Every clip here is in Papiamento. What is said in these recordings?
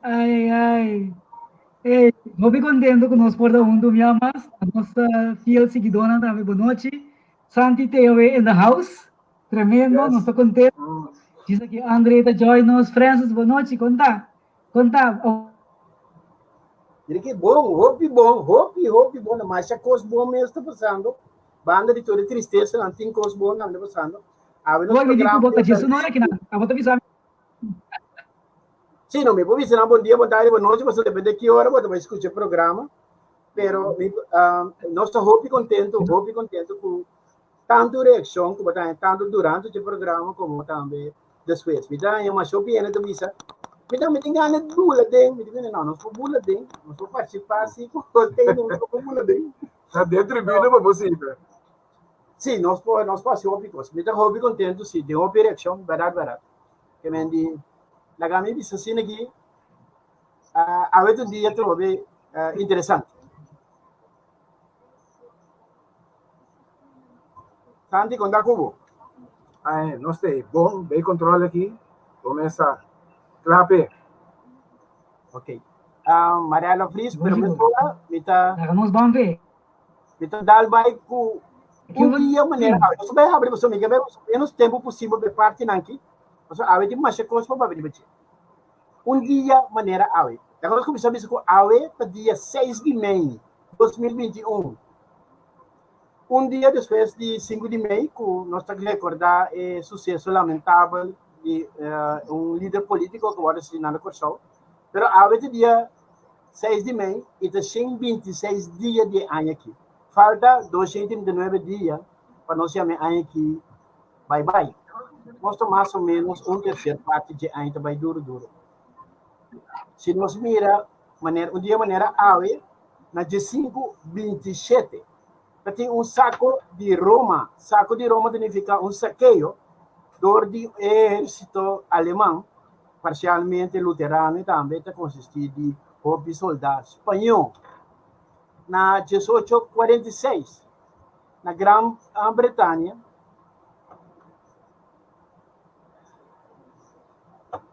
Ai, ai. Hey, hopi contento cu nos por ta hunto un bia mas. Nos fiel siguidónan tambe bon nochi. Santi TOE in the house. Tremendo, Yes. nos ta contento. Djis aki Andre ta join nos. Francis, bon nochi. Con ta? Con ta? Oh. Mira que bon, hopi bon, hopi, hopi bon. Masha cos bon mes ta pasando. Banda di tur e tristeza, nan tin cos bon tambe pasando. Awe nos Hoy mi di cu programa bo ta djis un hora aki nan. Abo ta bisa mi. Sí, no, mi por bisa nan bon dia, bon tarde, bon nochi, pasobra depende ki ora bo ta bai scucha e programa. Pero mi, um, nos ta hopi contento, hopi contento cu tanto reaccion cu bo ta haña tanto durante e programa como tambe despues. Mi ta haña masha hopi hende ta bisa, mi ta mi tin gana di bula den, mi ta bisa, no, nos por bula den, nos por participá sí, cu nos por bula den. Ta den tribuna pa bo sinta. Sí, nos por, nos por hasi hopi kos. Mi ta hopi kontentu, sí, den hopi reakshon, bèrdat, bèrdat. Ke men di, laga mi bisa asina aki, uh, awe ta un dia trobe uh, interesante. Santi, kon ta ku bo? Ai, nos te bon, bay control aki. Comienza. Klape. Ok. Uh, Mariela Vries, pero mi ora, mi ta... Laga nos ban ve. Mi ta dal bai ku un dia manera awe. Nos bai habri pasobra mi ke bai usa menos tempu posibel pa e partinan aki. Pasobra awe tin masha kos pa papia riba dje. Un dia manera awe. Laga nos kuminsá bisa ku awe ta dia seis di mei 2021. Un dia despues di sinku di mei ku nos ta rekordá e suseso lamentabel di un lider polítiko ku wòrdu asesiná na Kòrsou. Pero awe ta dia 6 di mei i ta 126 dia di e aña aki. Falta 239 dia pa nos yama e aña aki bai bai. Nos ta mas o menos un tercer parti dje aña ta bai duro duro. Si nos mira manera un dia manera awe na dje 5 27 ta tin un sako di Roma. Sako di Roma ta nifica un sakeo dor di ehérsito aleman Parsialmente luterano i tambe ta konsistí di hopi soldá spañó. Na 1846, na Gran Bretania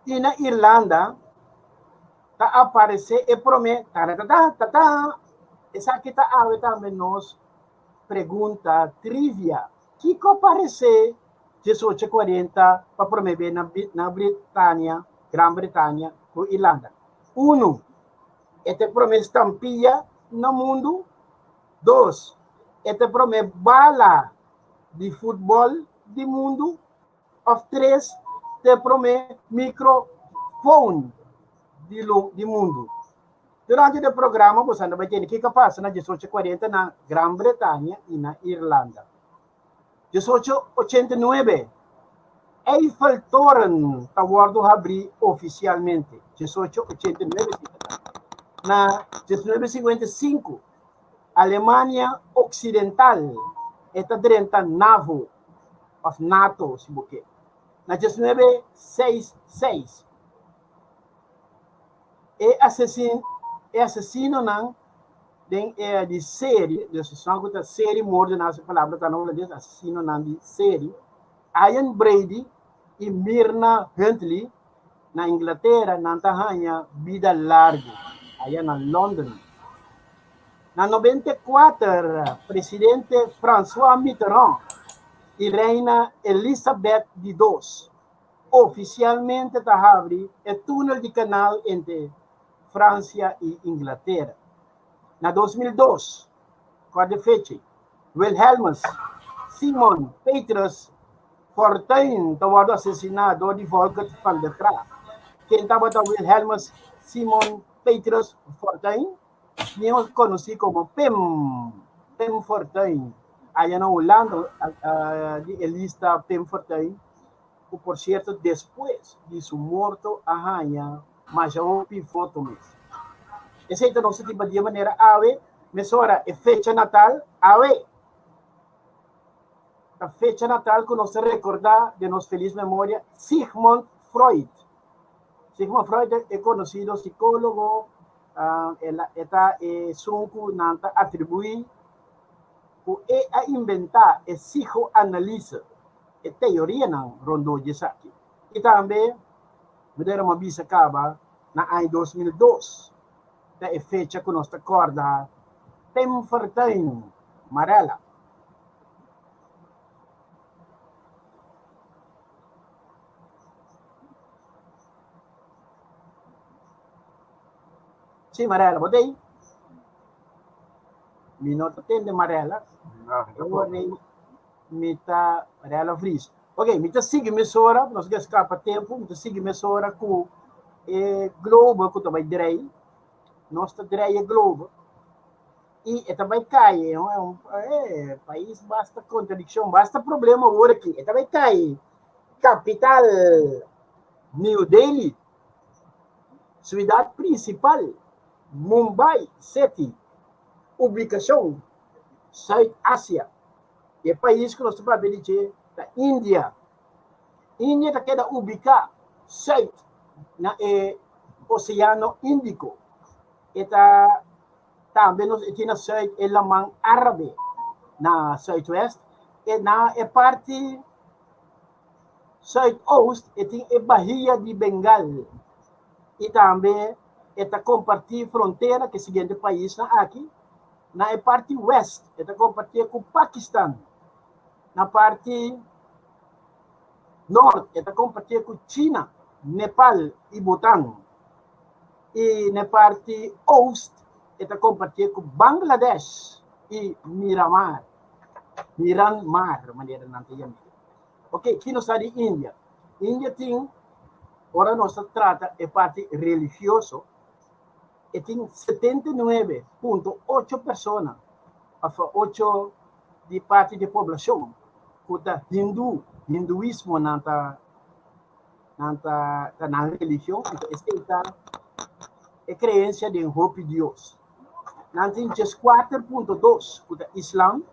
i na Irlanda ta aparesé e promé taratatá-tatá. Esaki ta awe tambe nos pregunta trivia. Kiko aparesé 1840 pa promé be na na Britania, Gran Bretania ku Irlanda? Unu, e ta e promé stampia na mundu. Dos, e ta e promé bala di futbòl di mundu. Òf tres, ta e promé mikrofon di di mundu. Durante di e programa boso anda bai tende kiko a pasa na 1840 na Gran Bretania i na Irlanda. 1889, Eiffeltoren ta wòrdu habrí ofisialmente. 1889 si ta ta. Na 1955, Alemania Oksidental e ta drenta NAVO, òf nato si bo ke. Na 1966, e asesin e asesinonan den e di serie, dus esnan ku ta serie moordenaars e palabra ta na hulandes, asesinonan di serie, Ian Brady i Myrna Huntley na Inglatera nan ta haña bida largu aya na London. Na 94 presidente François Mitterrand i reina Elisabeth di dos Ofisialmente ta habri e túnel di kanal entre Fransia i Inglatera. Na 2002, kòrda e fecha, Wilhelmus Simon Petrus Fortuyn ta wòrdu asesiná dor di Volkert van der Graaf. Ken tabata Wilhelmus Simon Petrus Fortuyn? Mihó konosí komo Pim, Pim Fortuyn. Aya na Hulanda di e lista Pim Fortuyn, ku por sierto despues di su morto a haña masha hopi voto mes. Esei ta nos ta tin di e manera awe, mesora e fecha natal awe ta fecha natal ku nos ta rekordá den nos felis memoria Sigmund Freud. Sigmund Freud e konosido sikólogo, e ta esun ku nan ta atribuí ku e a inventá e psicoanalise, e teorianan rondó di esaki. I tambe, manera mi a bisa kaba, Na aña 2002 ta e fecha ku nos ta kòrda Pim Fortuyn, Marella. Sí, Marella, bo ta ei? Mi no ta tende Marella. No, Eu orei, mi ta Marella Vries. Ok, mi ta sigui mesora, nos ke skapa tempu, mi ta sigui mesora ku e globo ku ta bai drei. Nos ta drei e globo i e ta bai kai, e un e pais basta kontradikshon, basta problema awor aki. E ta bai kai kapital New Delhi, siudat prinsipal Mumbai City, ubikashon Suid Asia. E pais ku nos ta papia di dje ta India. India ta keda ubiká sùit na e Oseano Índiko. E ta tambe nos e tin na sùit e Laman Árabe na sùitwèst e na e parti sùitoost e tin e Bahia di Bengal i tambe e ta kompartí frontera ku e siguiente paisnan aki, na e parti wèst e ta kompartié ku Pakistan, na parti nort e ta kompartié ku China, Nepal i Bhutan, i na e parti oost e ta kompartié ku Bangladesh i Miramar, Miranmar manera nan ta yam'é. Ok, ki nos sa di India? India tin, ora nos ta trata e parti religioso, e tin 79.8 persona, of 8 di parti di poblashon ku ta hindú, hinduismo nan ta nan ta ta nan religion, anto esei ta e kreensia den hopi Dios. Nan tin 14.2 ku ta islam,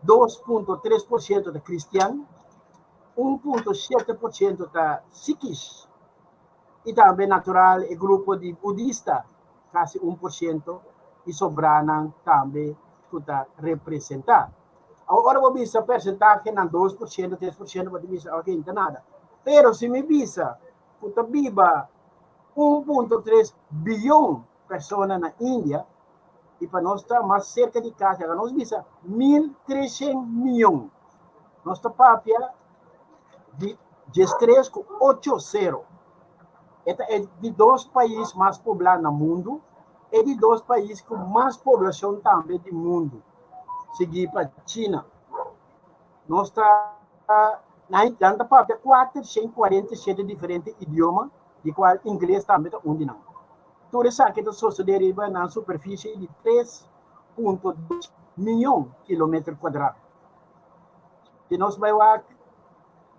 2.3% ta kristian, 1.7% ta sikis i tambe natural e grupo di budista kasi 1% i sobranan tambe ku ta representá. Awor ora bo bisa persentahenan 2%, 3% bo ta bisa ok no ta nada. Pero si mi bisa ku ta biba 1.3 biyon persona na India i pa nos ta mas serka di kas laga nos bisa 1300 miyon. Nos ta papia di 13 ku ocho sero. E ta e di dos pais mas poblá na mundu, e di dos pais ku mas poblashon tambe di mundu, sigui pa China. Nos ta nan ta papia 447 diferente idioma, di kual ingles tambe ta un di nan. Tur esaki ta sosodé riba nan superfisie di 3.2 miyon kilometer kuadrá. Si nos bai wak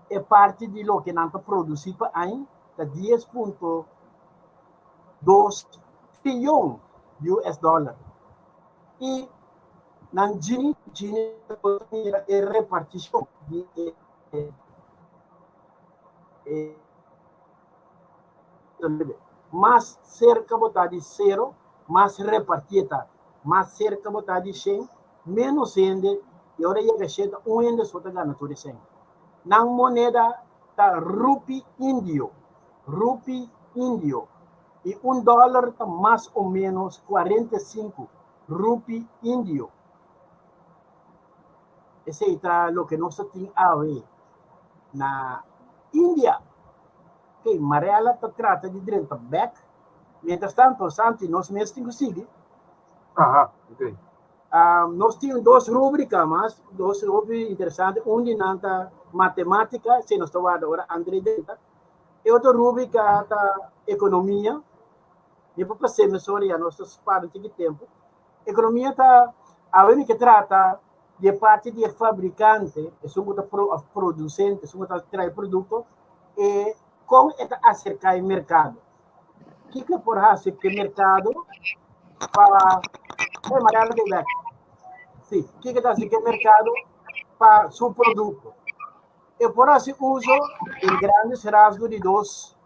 e parti di loke nan ta produsí pa aña ta 10.2 triyon US dollar. I nan Gini, Gini ta mira e repartishon di e e mas serka bo ta di sero, mas repartié ta. Mas serka bo ta di shen, ménos hende, i ora yega shen ta un hende so ta gana tur e shen. Nan moneda ta rupi indio, rupi indio, i un dòler ta mas o ménos 45 rupi indio. Esei ta loke nos ta tin awe na India. Ok, Marella ta trata di drenta bek. Mientras tanto, Santi, nos mes tin ku sigui. Aha, ok. Um, nos tin dos rubrika mas, dos rubrika interesante. Un di nan ta matemática, si nos ta warda ora André drenta. E otro rubrika ta ekonomia. Mi por pas'é mesora ya nos ta spara un tiki tempu. Ekonomia ta, awe mi ke trata di e parti di e fabrikante, esun ku ta pro òf produsente, esun ku ta trae produkto, e kon e ta aserká e merkado. Kiko e por hasi ku e merkado pa Hey, Mariana ta bek. Sí, kiko e ta hasi ku e merkado pa su produkto. E por hasi uso en grandes rasgos di dos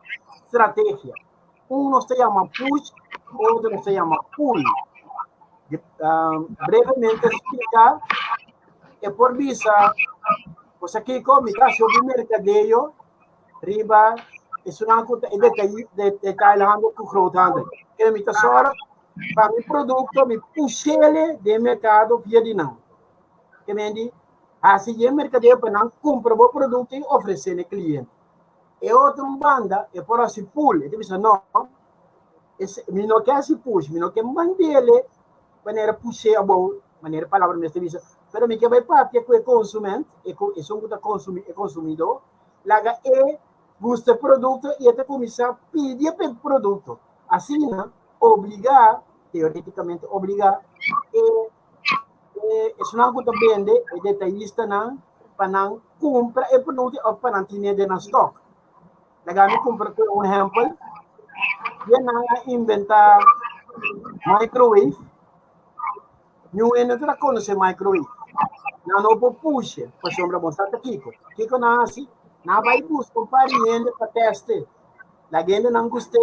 strategia. Un nos ta yama push, otro nos ta yama pull. Um, brevemente explica, e por bisa, pues kiko mi ta hasi hopi merkadeo riba. Esunnan ku ta e detailhandel ku groothandel. E mi ta sòru pa mi produkto mi push'ele den merkado via di nan. Ke men di hasi e merkadeo pa nan kumpra bo produkto i ofresé na e kliente. E otro un banda e por hasi pull, e ta bisa no, mi no ke hasi push, mi no ke mand'ele manera push'é abou, manera e palabra mes ta bisa, pero mi ke bai papia ku e konsument, esun ku ta konsumí, e konsumidó, laga e gusta e produkto i e ta kuminsá pidi e produkto. Asina obligá, teorétikamente obligá, e esunnan ku ta bende, e detayistanan, pa nan kumpra e produkto òf pa nan tine den nan stòk. Laga mi kumpra ku un ehèmpel. Dia nan a inventá microwave, niun hende no ta konosé microwave. Nan no por pushe pasobra bo sa ta kiko. Kiko nan hasi? Nan a bai buska un par di hende pa tèst'e. Laga hendenan gust'é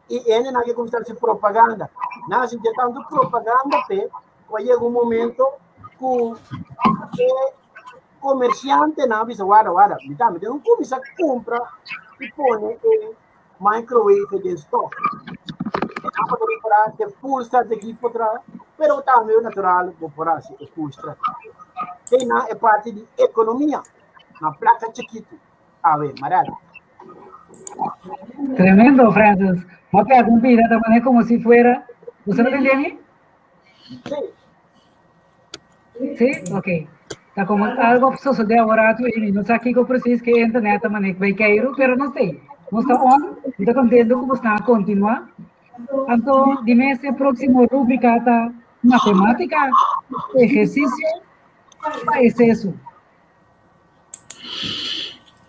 i hendenan ke kuminsá hasi propaganda. Nan hasi dje tantu propaganda p'e ku a yega un momento ku e komersiantenan a bisa, Warda, warda, mi tambe tin ku kuminsá kumpra i pone e microwave den stock. Nan por repará te full strategie por traha, pero tambe natural bo por hasi e full strategie. Te na e parti di ekonomia, na plaka chikitu. Awe, Maral. Tremendo, Francis. Ma pega un pida ta mané como si fuera. ¿Usted no entiende? Sí. Sí? Ok. Ta como algo sucede ahora tu y no sa kiko precies que internet ta mané bij Cairo, pero no sé. Nos ta on, mi ta contento ku bosnan a continua. Anto, di mes e próximo rubrica ta matemática, ejercicio pa exceso.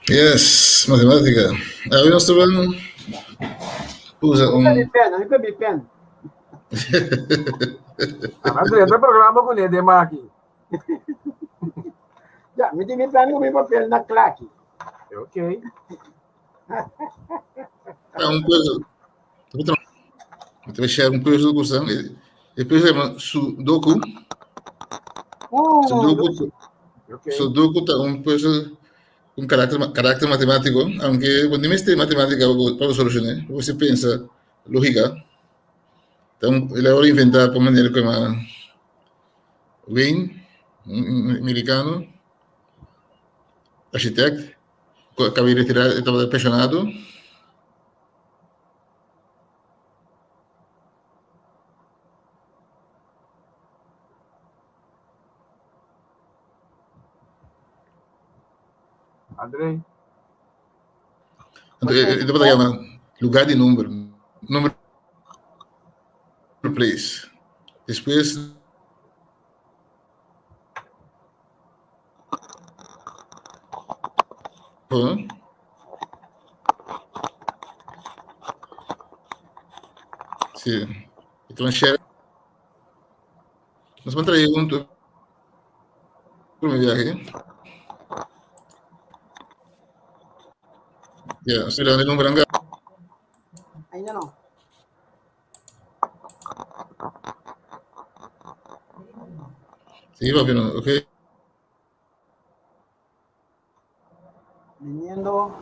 Yes, matemática. Awe nos ta ban usa un... Mi pen, mi pen, mi pen. André, te programa ku ne de maki. Ja, mi tin mi pen ku mi papel na klaki. Ok. É un puzzle. Mi ta share un puzzle ku san. E puzzle yama Sudoku. Sudoku, Ok. Sudoku ta un puzzle un karakter, karakter matemático, aunke bo no mester matemática pa bo solucion'é, bo mester pensa lógica. Ta un, el a wòrdu inventá pa un manera ku yama Wayne, un americano, architect, ku a kaba di retirá, e tabata pensionado. André. Anto e tabata yama lugar di number, number place. Despues Sí. E ta share. Nos van traer junto. Primer viaje. Ya, estoy dando el número Ainda no. Sí, papi, no. Ok. Viniendo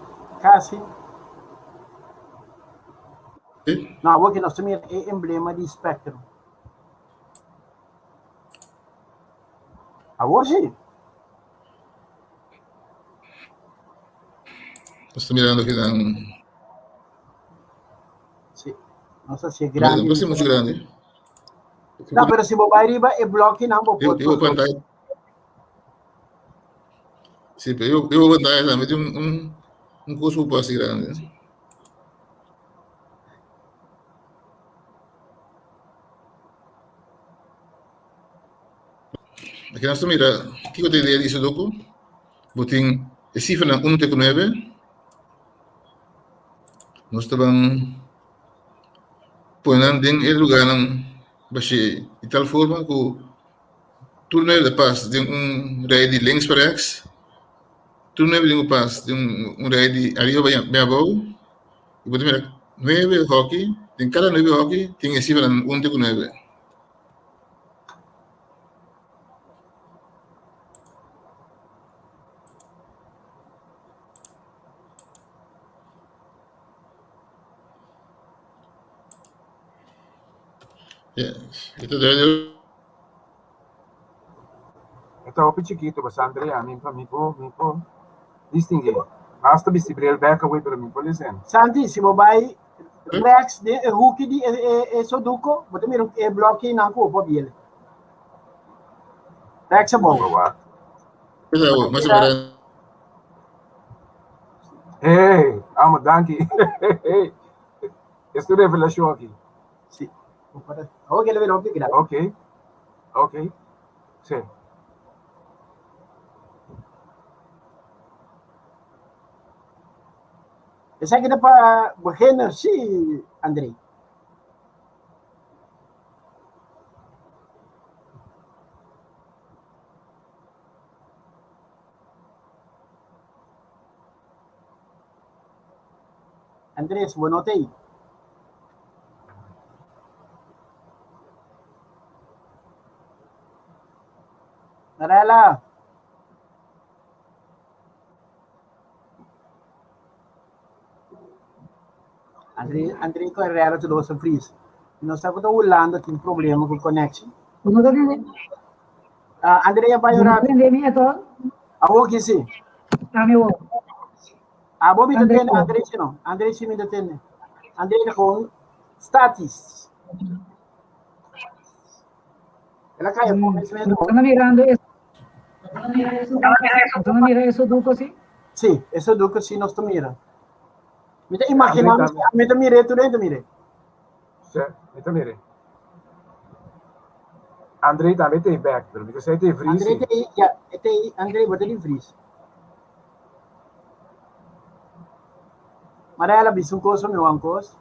casi. Sí. No, awor nos ta mira e emblema di Spectrum. Awor sí. Nos ta mirando que dan. Sí. Nos hasié grandi. No, no mucho grande. No, pero si bo bai riba e blokinan bo por. Riba pantalla. Sí, pero riba pantalla tambe tin un cos un poco así grande. Aki nos ta mira kiko ta idea di Sudoku. Bo tin e sifranan 1 te ku 9. Nos ta ban pone nan den e lugarnan bashí di tal forma ku tur nuebe ta pas den un rei di links pa rèks, tur nuebe tin ku pas den un rei di ariba bai abou. I bo ta mira nuebe hòki, den kada nuebe hòki tin e sifranan un te ku nuebe. Yes. E ta duidelijk. E ta hopi chikito, basta Andrea, mi pa mi por mi por distinguí. Basta bisti bril bek away, pero mi por lesen. Santi, si bo bai rechts den e hoekje di e, e, e Soduco, bo ta mira e blokje nan ku bo por biele. Rechts abou. Bo wak. Mas abou, mas abou. Hey, amo, danki. Hey, es tu revelashon aki. Si. Oké, le bira hopi grandi. Oké, oké. Sí. Esaki ta pa beginner, sí, André. Andrés, bo no ta ei. Marela. André, André com Herrera te dosa vries. Nos está com Holanda tem problema com connection. Bo no ta tende? Ah, André ya vai Bo no orar. tende mi ato? Awo que sim. Ami wo. Abo mi André tende, wo. André si no. André si mi tende. André ta gewoon statisch. El a cai mm. Bo ta mirando eso. Bo ta mira eso duco si? Sí, eso duco si nos ta mira. Mi ta imagina, mi ta mire, tu ta mire. Sí, mi ta mire. André tambe ta back, pero mi ta te vries. André te, ja, te, André, bo ta di vries. Marela, bisa un kos o mi wan kos.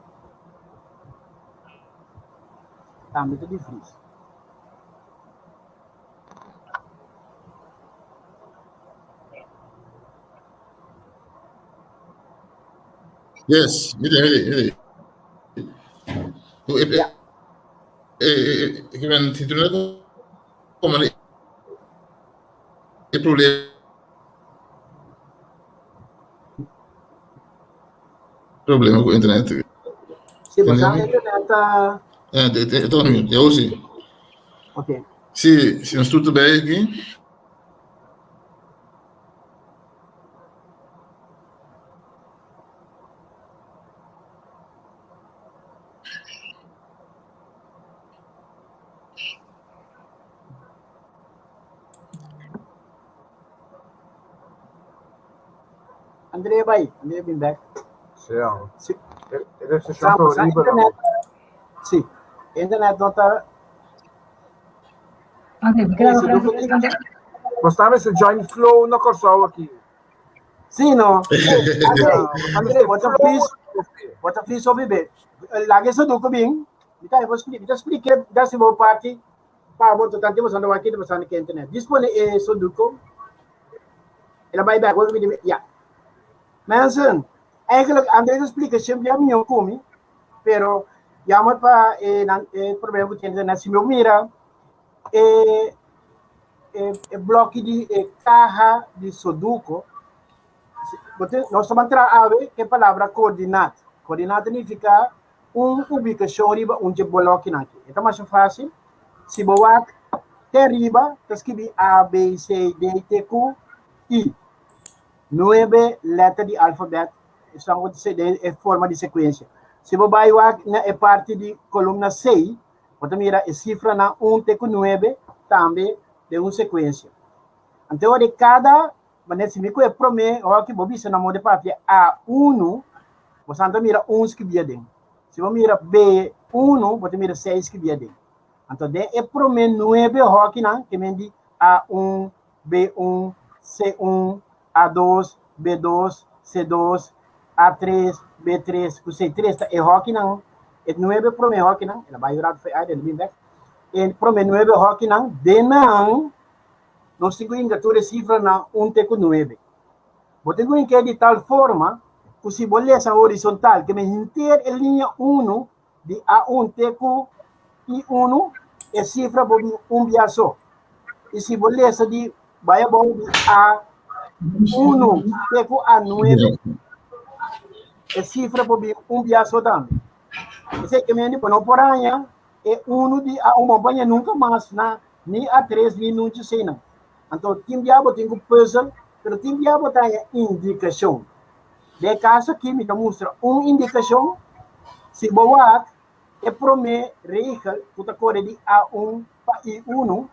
Tambe ta di vries. Yes, mire, mire, mire. Ja. Ik ben titular como e problema problema ku internet. Sí, pues a internet ta... Ja, dit toch nu. Ja, sí. Oké. Sí, si nos tur erbij aquí. André bai, André bin back. Sí, ja. Sí. E recepción ta horrible. Internet, sí, internet no ta... André, claro, claro. Bo ta mester join Flow na Kòrsou aki. Sí, no. André, André, bo ta fris, bo ta fris hopi be. Laga e sudoku bin, mi ta mi ta splike dasi bo parti pa bo tocante bo sanda wak bo sanda ke internet. Dis pone e sudoku, el a bai bek, bo mi ya. Mensen, eigenlijk André ta splika siempre ya mion ku mi, pero jammer pa e nan e problema ku tin internet. Si mi mira e e e blokkie di e kaha di sudoku, nos ta ban traha awe ku e palabra koordinaat. Koordinaat ta nifiká un ubikashon riba un dje blòkinan aki. E ta masha fásil. Si bo wak te riba ta skibi A, B, C, D, te ku I. Nuebe lèter di alfabèt esnan ku ta den e forma di sekuensia. Si bo bai wak na e parti di kolumna C, bo ta mira e sifranan un te ku nuebe tambe den un sekuensia. Anto ora di kada manera si mi ku e promé hoki bo bisa na moda di papia A unu, bo san ta mira un skibí aden. Si bo mira B unu, bo ta mira seis skibí aden. Anto den e promé nuebe hokinan ke men di A un, B un, C un, A dos, B dos, C dos, A tres, B tres ku C tres ta e hokinan, e nuebe promé hokinan, el a bai un ratu for e aire, el a bin bèk, e promé nuebe hokinan, den nan nos tin ku hinka tur e sifranan un te ku nuebe. Bo tin ku hink'é di tal forma ku si bo lesa horizontal, ke men hinter e liña unu di A un te ku I unu, e sifra bo bin un bia so. I si bo lesa di bai abou di A unu te ku A nuebe, e sifra bo bin un bia so tambe. Esei ke mende bo no por haña. E unu di A1 bo baña nunka mas na ni A3 ni nunchi C nan. Anto tin bia bo tin ku pùzel, pero tin bia bo ta haña indikashon. Den e kaso aki mi ta mustra un indikashon, si bo wak e promé regel ku ta kore di A1 pa I1,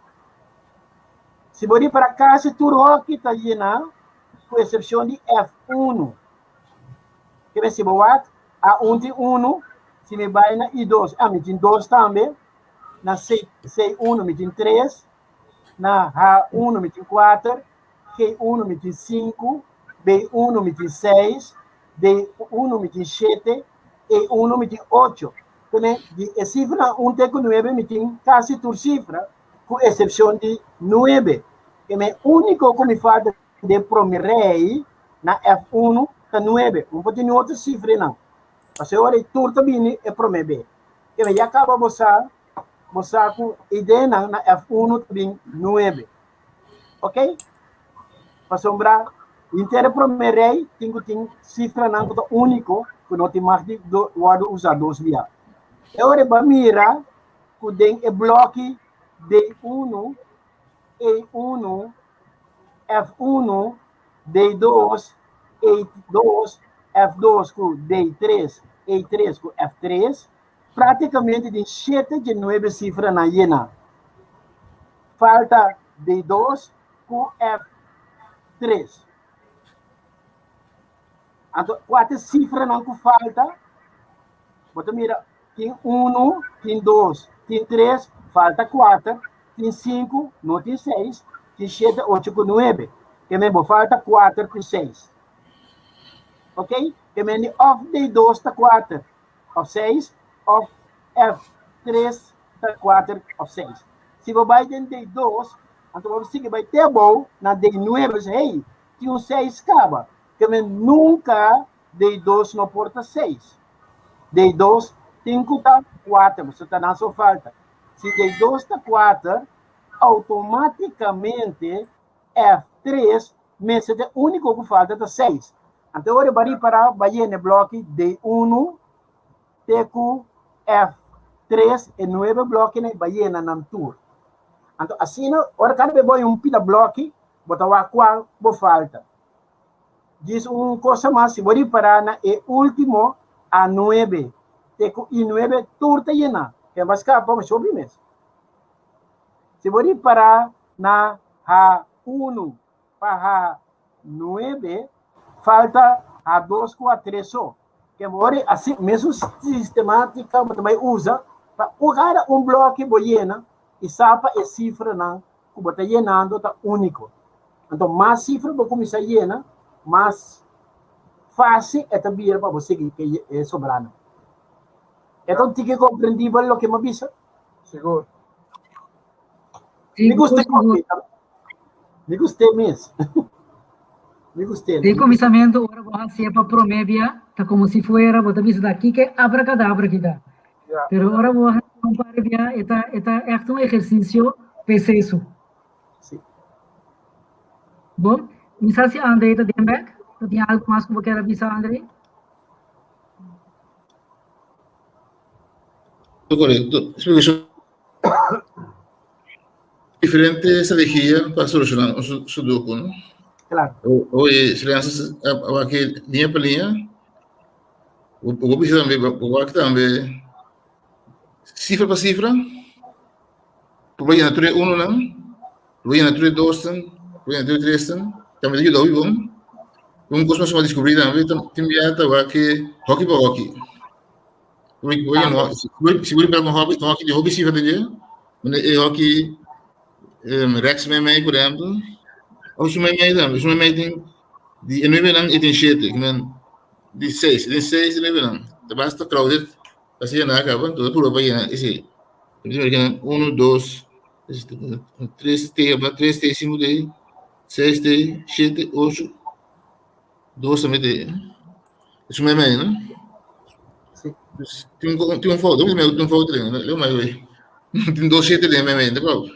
si bo ripara kasi tur hoki ta yená ku esepshon di F1. Kebe si bo wak A1 tin unu, si mi bai na I2, ah mi tin dos tambe, na C, C1 mi tin tres, na H1 mi tin kuater, G1 mi tin sinku, B1 mi tin seis, D1 mi tin shete, E1 mi tin ocho. Pone di e sifranan un te ku nuebe mi tin kasi tur sifra, ku esepshon di nuebe. Keme úniko ku mi falta den prome rei na F1 ta nuebe. Un por tin ni otro sifrenan. Pasobra ora ei tur ta bini e prome be. Keme ya kaba bo sa, bo sa ku idenan na F1 ta bin nuebe. Ok? Pasobra henter e prome rei tin ku tin sifranan ku ta úniko ku no tin mag di wòrdu usá dos bia. E ora ei bo a mira ku den e blòki D1, E1, F1, D2, E2, F2 ku D3, E3 ku F3, práktikamente den shete dje nuebe sifranan yená. Falta D2 ku F3. Anto, kua ta e sifranan ku falta? Bo ta mira, tin unu, tin dos, tin tres, falta kuater, tin sinku, no tin seis, tin shete, ocho ku nuebe. Ke men bo falta kuater ku seis. Ok? Ke men di òf D dos ta kuater òf seis, òf F tres ta kuater òf seis. Si bo bai den D dos, anto bo sigui bai te abou na D nuebe, bo bisa, hey, tin un seis kaba. Ke men nunka D dos no por ta seis. D dos tin ku ta kuater, pasobra ta nan so falta. Si D dos ta kuater, outomátikamente F tres mester ta e úniko ku falta ta seis. Anto ora bo a ripará bo a yena e blòki D unu te ku F tres, e nuebe blòkinan bo a yena nan tur. Anto asina ora kada bes bo haña un pida blòki bo ta wak kua bo falta. Djis un cosa mas, si bo ripará na e último A nuebe te ku I nuebe tur ta yená. Ken ba skapa bo shopi mes. Si bo ripará na H unu pa H nuebe falta H dos ku H tres so. Ken bo ora asi mesun sistemátika bo ta bai usa pa kada un bloki bo yena i sa pa e sifranan ku bo ta yenando ta úniko. Anto mas sifra bo kuminsá yena, mas fásil e ta bira pa bo sigui ke e sobranan. E ta un tiki komprendibel loke mi a bisa? Sigur. Mi gusta kopi. Mi gust'é mes. Mi gust'é. Den kuminsamentu ora bo hasié pa promé bia, ta komo si fuera bo ta bisa ta kiko abrakadabra ki ta. Pero ora bo hasi un par di bia e ta e ta ègt un ehersisio peseso. Sí. Bon, mi sa si André ta den bèk. Bo tin algu mas ku bo kier a bisa André? Korekto. Splikashon diferente strategia pa solushoná un sudoku, no? Claro. Oye, Sriansa a wak liña pa liña. Bo bisa tambe, bo wak tambe sifra pa sifra. Bo por yena tur e unonan, bo por yena tur e dosnan, bo por yena tur e tresnan. Tambe ta yuda hopi bon. Un kos mas ku mi a diskubrí tambe, tin bia ta wak hoki pa hoki. Bo por yena, si bo ripará ku hoki tin hopi sifra den dje, manera e hoki rèks meimei por ehèmpel, òf su meimei tambe, su meimei tin di e nuebenan e tin shete, di seis, e tin seis di nuebenan. Ta basta crowded. Asina nan a kaba, entonces purba pa yena esei. Entonces mi keda uno, dos, tres te, tres te, sinku te, seis te, shete, ocho, dos tambe te. Eso mei mei, no? Sí. Tin un, tin un foto, tin un foto den, leo mai wei. Tin dos shete den mei mei, te klopt?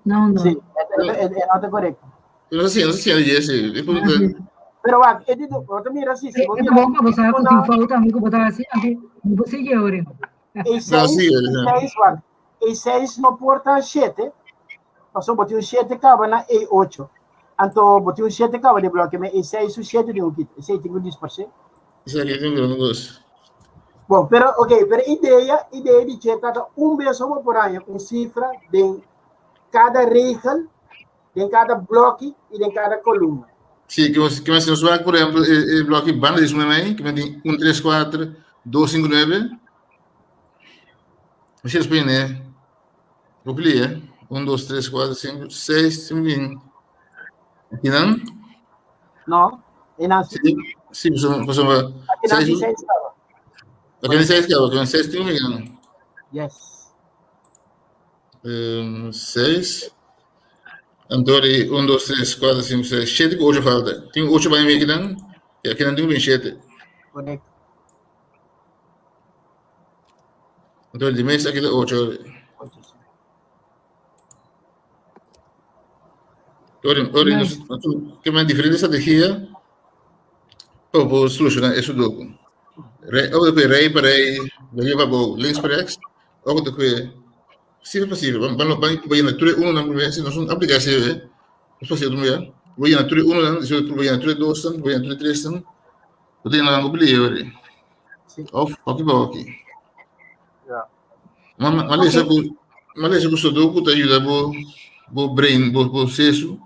No, no. Sí, e, e, e nota correcto. No sé, no sé si es ese. Pero wak, e di, bo ta mira si, si bo E mira. bom pa bo sa ku tin foto ami ku bo ta hasi, anto mi por sigui ahora. E 6, 6, wak. E 6 no por ta 7. Paso bo tin un 7 kaba na E 8. Anto bo tin un 7 kaba de bloke, me E 6 su 7 tin un kita. Esei tin ku disparsé. Esaki tin un kos. Bon, pero ok, pero idea, idea di che tata un bes bo por haña un sifra den kada regel, den kada bloki i den kada kolumna. Sí, que que mas nos wak, por ejemplo, e, e bloki banda di suma mei, que men 1 3 4 2 5 9. Así es pone, Hopi lia. 1, 2, 3, 4, 5, 6, 7, Aki nan? No, e nan sí. Sí, pasobra, pasobra. Aki nan tin 6 kaba. Aki nan 6 kaba, aki nan 6 tin un Yes. Um, 6. Anto di 1, 2, 3, 4, 5, 6, 7 ku 8 falta. Tin 8 baño aki nan, i aki nan tin 7. Correcto. Anto di mes aki ta 8. Ora, ora nos ke men diferente strategia pa por soluciona e sudoku. Rei, ora ku rei pa rei, rei pa bou, links pa rechts, ora ku cifra pa cifra, ban ban ban ban yena tur e unonan promé, si nos no apliká esei eh, nos por hasi otro manera, bo yena tur e unonan, despues bo yena tur e dosnan, bo yena tur e tresnan, bo ta yena nan hopi lihe ora ei. Of hoki pa hoki. Ja. Ma ma lesa ku ma lesa ku sudoku ta yuda bo bo brain, bo bo sesu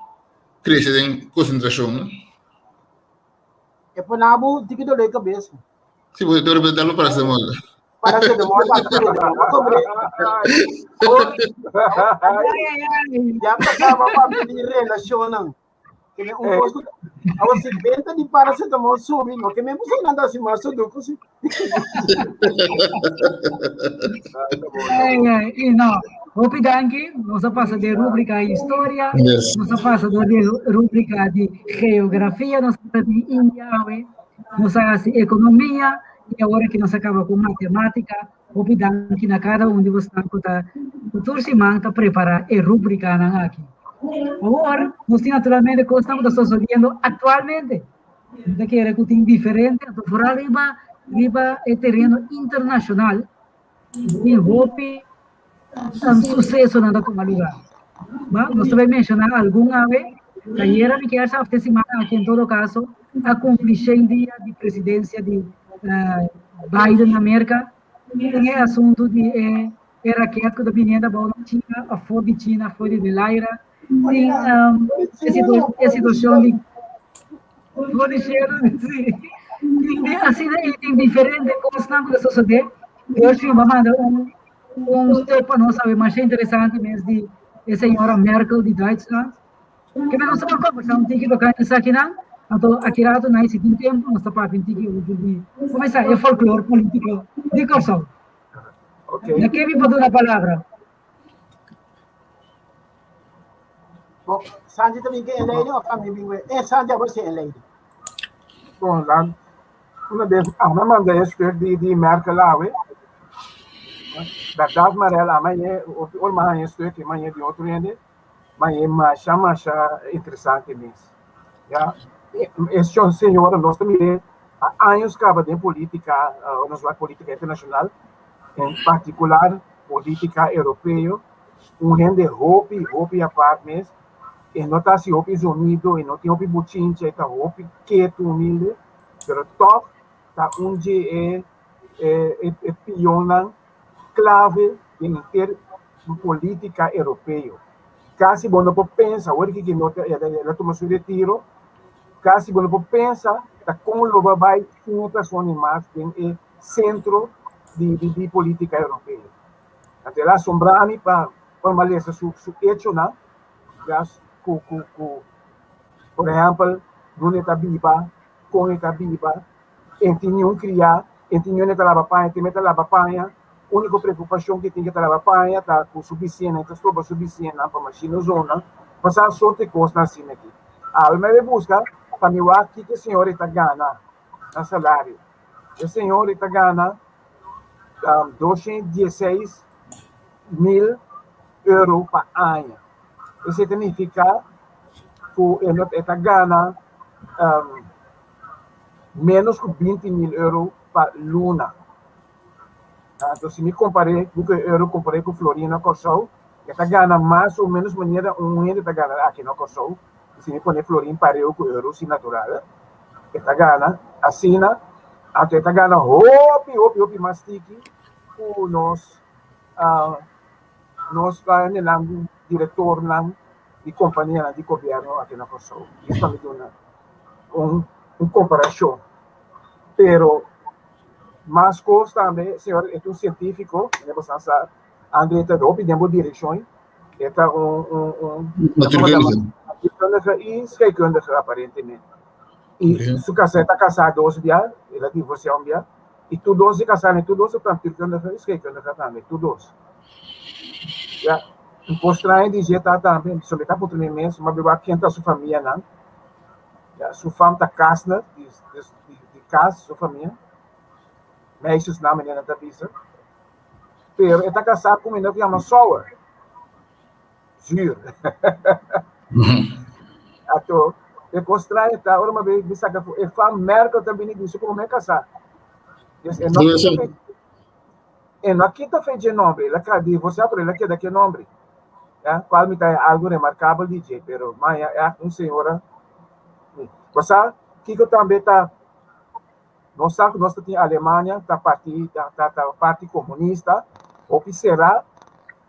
krese den konsentrashon, no? E pone bo tiki dolor di kabesa. Si, bo dor bo dal bo paracetamol. Paracetamol pa kobre. Ya pasaba pa di relashonnan. Ke me un kos ku awor si benta di paracetamol subi, no ke me puso nan ta hasi mas sudoku si. Ai, ai, i no. Hopi danki. Nos a pasa den rubrika historia. Yes. Nos a pasa door di rubrika di geografia. Nos a di India awe. Nos a hasi ekonomia. I awor aki nos a kaba ku matematika. Hopi danki na kada un di bosnan ku ta ku tur siman ta prepara e rubrikanan aki. Awor nos tin naturalmente kosnan ku ta sosodiendo aktualmente. Mi ta kere ku tin diferente, anto foral riba riba e tereno internashonal tin hopi susesonan ta tuma lugá. Ba, nos ta bai menshoná algun awe. Ayera mi kier sa òf te simana aki en todo kaso a kumpli shen dia di presidensia di Biden na Merka. Tin e asuntu di e e raket ku ta biniendo abou na China, afó di China, afó di Delaira. Tin e situashon di for di shelu, si. Tin asina i tin diferente kosnan ku ta sosodé. Gershwin bo a manda un un stuk pa nos awe masha interesante mes di e señora Merkel di Duitsland. Ke nos ta por kombersá un tiki tokante esakinan, anto aki rato nai si tin tempu nos ta papia un tiki over di kuminsá e folklor polítiko di Kòrsou. Na ke mi por duna palabra? Bon, Sandy ta bin ke inleiding of ami bin ku e? Sandy abo si inleiding. Bon, dan una bes ami a manda e stuk di di Merkel awe. Bèrdat Marel, ami a hañ'é, ora mi a haña e stuk, mi a hañ'é di otro hende, mi a hañ'é masha masha interesante mes. Ya, e señora nos ta mir'é a años kaba den polítika, nos wak polítika internashonal, en partikular polítika europeo, un hende hopi hopi apart mes, e no ta hasi hopi zonido, e no tin hopi bochincha, e ta hopi ketu, humilde, pero tòg ta un dje e e e pionnan klave den henter polítika europeo. Kasi bo no por pensa, awor ki no ta el a tuma su retiro, kasi bo no por pensa ta kon lo bo bai sin e persona mas den e sentro di di polítika europeo. Anto el a asombrá mi pa ora mi a lesa su su echonan, ya ku ku ku por ehèmpel duna e ta biba, kon e ta biba, e tin niun kriá, e tin niun e ta laba paña, tin e ta laba paña, úniko preokupashon ku e tin ku e ta laba paña ta ku su bisiñanan, e ta stroba su bisiñanan pa mashina zona, pasá sorto di kosnan asina aki. Awe mi a bai buska pa mi wak kiko e señor ei ta gana na salario. E señor ei ta gana 216 mil euro pa aña. Esei ta nifiká ku e ta gana ménos ku 20 mil euro pa luna. Anto si mi kompar'é ku e euro kompar'é ku florin na Kòrsou, e ta gana mas o ménos manera un hende ta gana aki na Kòrsou. Si mi pone florin pareu ku euro, si natural, e ta gana asina. Anto e ta gana hopi, hopi, hopi mas tiki ku nos nos hendenan, direktornan di kompanianan di gobièrnu aki na Kòrsou. Esei pa mi duna un un komparashon. Pero mas kos tambe, señor, e ta un sientífiko, manera bo sa, André ta hopi den bo direkshon, e ta un un un Natuurkundige. natuurkundige i scheikundige aparentemente. I su kasá, e ta kasá dos bia, el a divorsiá un bia, i tur dos di kasá, tur dos ta natuurkundige i scheikundige tambe, tur dos. Ya, un kos straño di dje ta tambe, so mi ta puntra mi mes, mi a wak ken ta su famianan, ya, su fam ta Kastner, di di di kas, su famia, meisjesnaam manera nan ta bisa, pero e ta kasá ku un hende ku yama Sauer, zuur. Ato, e kos straño ta ora mi a bin saka ku e fam Merkel ta bini bisa ku mi a kasá. Dus e no kita e no kita fe dje nomber, el a ka divorsiá pero el a keda ku e nomber. Ya, kual mi ta haña algu remarkabel di dje, pero maya ègt un señora. Bo sa kiko tambe ta nos sa ku nos ta tin Alemania ta parti ta ta parti komunista hopi será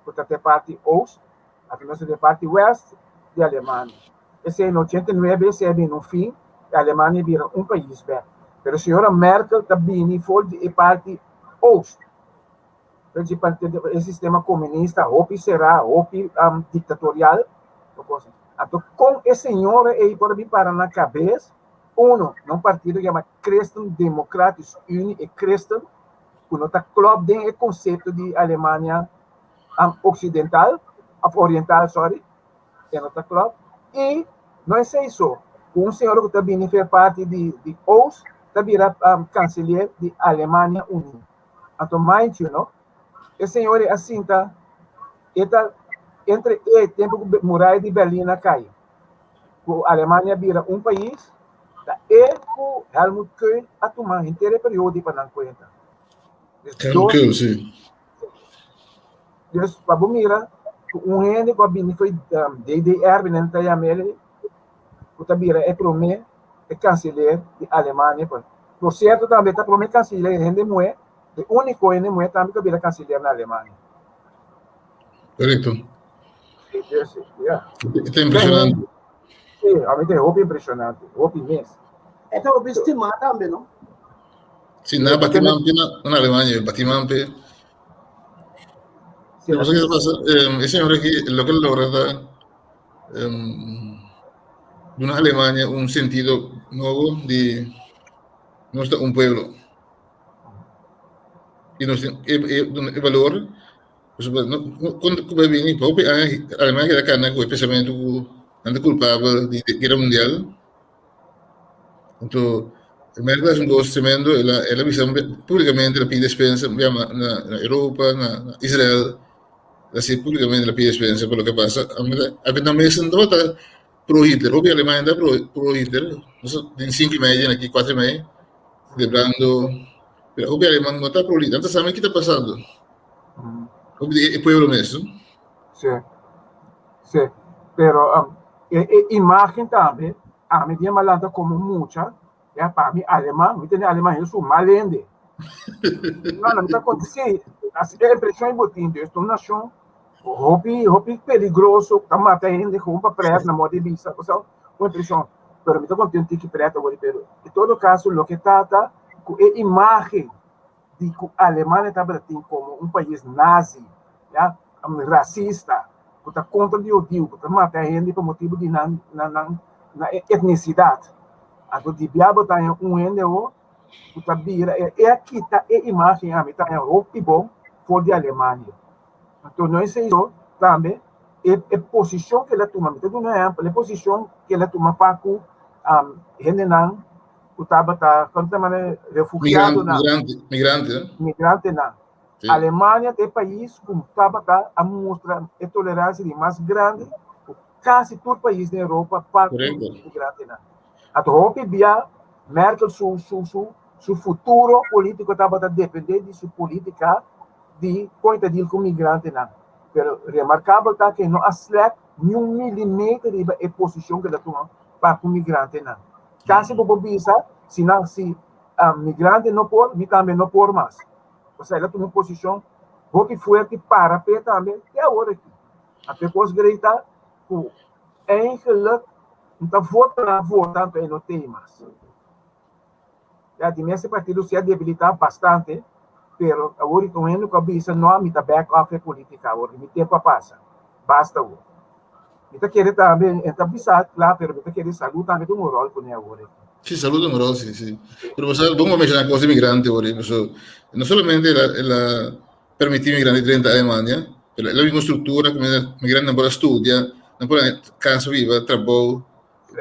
ku ta te parti oost aki nos ta den parti west di Alemania. Esei na 89 esei a bini un fin i Alemania bira un pais bek. Pero señora Merkel ta bini for di e parti oost. E sistema komunista hopi será, hopi diktatorial. Anto kon e señora ei por a bin para na kabes, uno, na un partido yama Christen Democratisch Unie, e Christen, ku no ta klòp den e konsepto di Alemania Oksidental, òf Oriental, sorry, e no ta klòp. I no esei so, ku un señora ku ta bini for e parti di Oost ta bira kanselier di Alemania Uní. Anto mind you no, e señor ei a sinta, e ta entre e tempu ku muraya di Berlin a kai, ku Alemania a bira un pais, ta e ku Helmut Kohl a tuma henter e periodo pa nan kuenta. Helmut Kohl, si. Dus pa bo mira ku un hende ku a bini for DDR, nan ta yama el, ku ta bira e promé e kansiler di Alemania. Por sierto tambe ta promé kansiler hende muhé, e úniko hende muhé tambe ku a bira kansiler na Alemania. Korekto. Dus, ya. E ta impreshonante. Sí, a mi ta hopi impreshonante, hopi mes. E ta hopi stimá tambe, no? Sí, na bati man pe na Alemania, bati man pe. Sí, Pero ¿qué pasa? E señor aquí, lo que logra ta duna Alemania un sentido nobo di nos ta un pueblo. Y nos tin e, e, duna e valor, pasobra no, kon ku bai bini, pa hopi aña Alemania keda kana ku e pensamentu ku nan ta kulpabel di guera mundial. Anto, Merkel haci un cos tremendo, el a, el a bisa publicamente, el a pidi despensa na, na, na Europa, na, na Israel, el a haci publicamente, el a pidi despensa por loke a pasa. Aunke nan mes no tabata pro Hitler, hopi Alemania no tabata pro, pro Hitler, nos den cinco y media, aki cuatro y media, celebrando, pero hopi aleman no ta pro Hitler, nan ta sabi ki ta pasando. Hopi di e pueblo mes, no? Sí, sí, pero um, e, e imagen tambe, ami di malanta como mucha, ya pa mi aleman, mi tene aleman es un mal hende. No, no, mi ta conta, sí, así e impresión bo tin, dus un nacion hopi, hopi peligroso, ta mata hende gewoon pa pret, na modo di bisa, o sea, un impresión. Pero mi ta conta un tiki pret awor, pero en todo caso, loke ta ta, cu e imagen di ku Alemania tabata tin komo un pais nazi, ya, rasista, ku ta kontra di hudiu, ku ta mata hende pa motibu di nan nan nan nan etnisidat. Anto di bia bo ta haña un hende awor ku ta bira e e a kita e imágen ami ta haña hopi bon for di Alemania. Anto no esei so, tambe e e posishon ku el a tuma, mi ta duna un ehèmpel, e posishon ku el a tuma pa ku hendenan ku tabata kon ta yama refugiadonan. Migrante, migrante. Migrantenan. Sí. Alemania ta e pais ku tabata a mustra e toleransia di mas grandi ku kasi tur pais den Europa pa ku migrantenan. Anto hopi bia Merkel su su su su futuro polítiko tabata depende di su polítika. di kon e ta deal ku migrantenan. Pero remarkabel ta ku e no a slèk niun milimeter riba e posishon ku el a tuma pa ku migrantenan. Kasi bo por bisa si nan si migrante no por, mi tambe no por mas. Osea el a tuma un posishon hopi fuerte para p'e tambe te awor aki. Anto e kos grei ta ku eigenlijk no ta vota nan vota anto e no tei mas. Ya di mes e partido si a debilitá bastante, pero awor i un hende ku a bisa no mi ta back off e politika awor, mi tempu a pasa, basta awor. Mi ta kere tambe, e ta bisa kla, pero mi ta kere salud tambe tin un ròl kuné awor aki. Si, salud tin un ròl, si, si. Pero bo sa, bon bo a menshoná kos di migrante awor, pasobra no solamente el a el a permití migrante drenta Alemania, pero el a bini un struktura ku migrantenan por a studia, nan por a kas biba, trabou,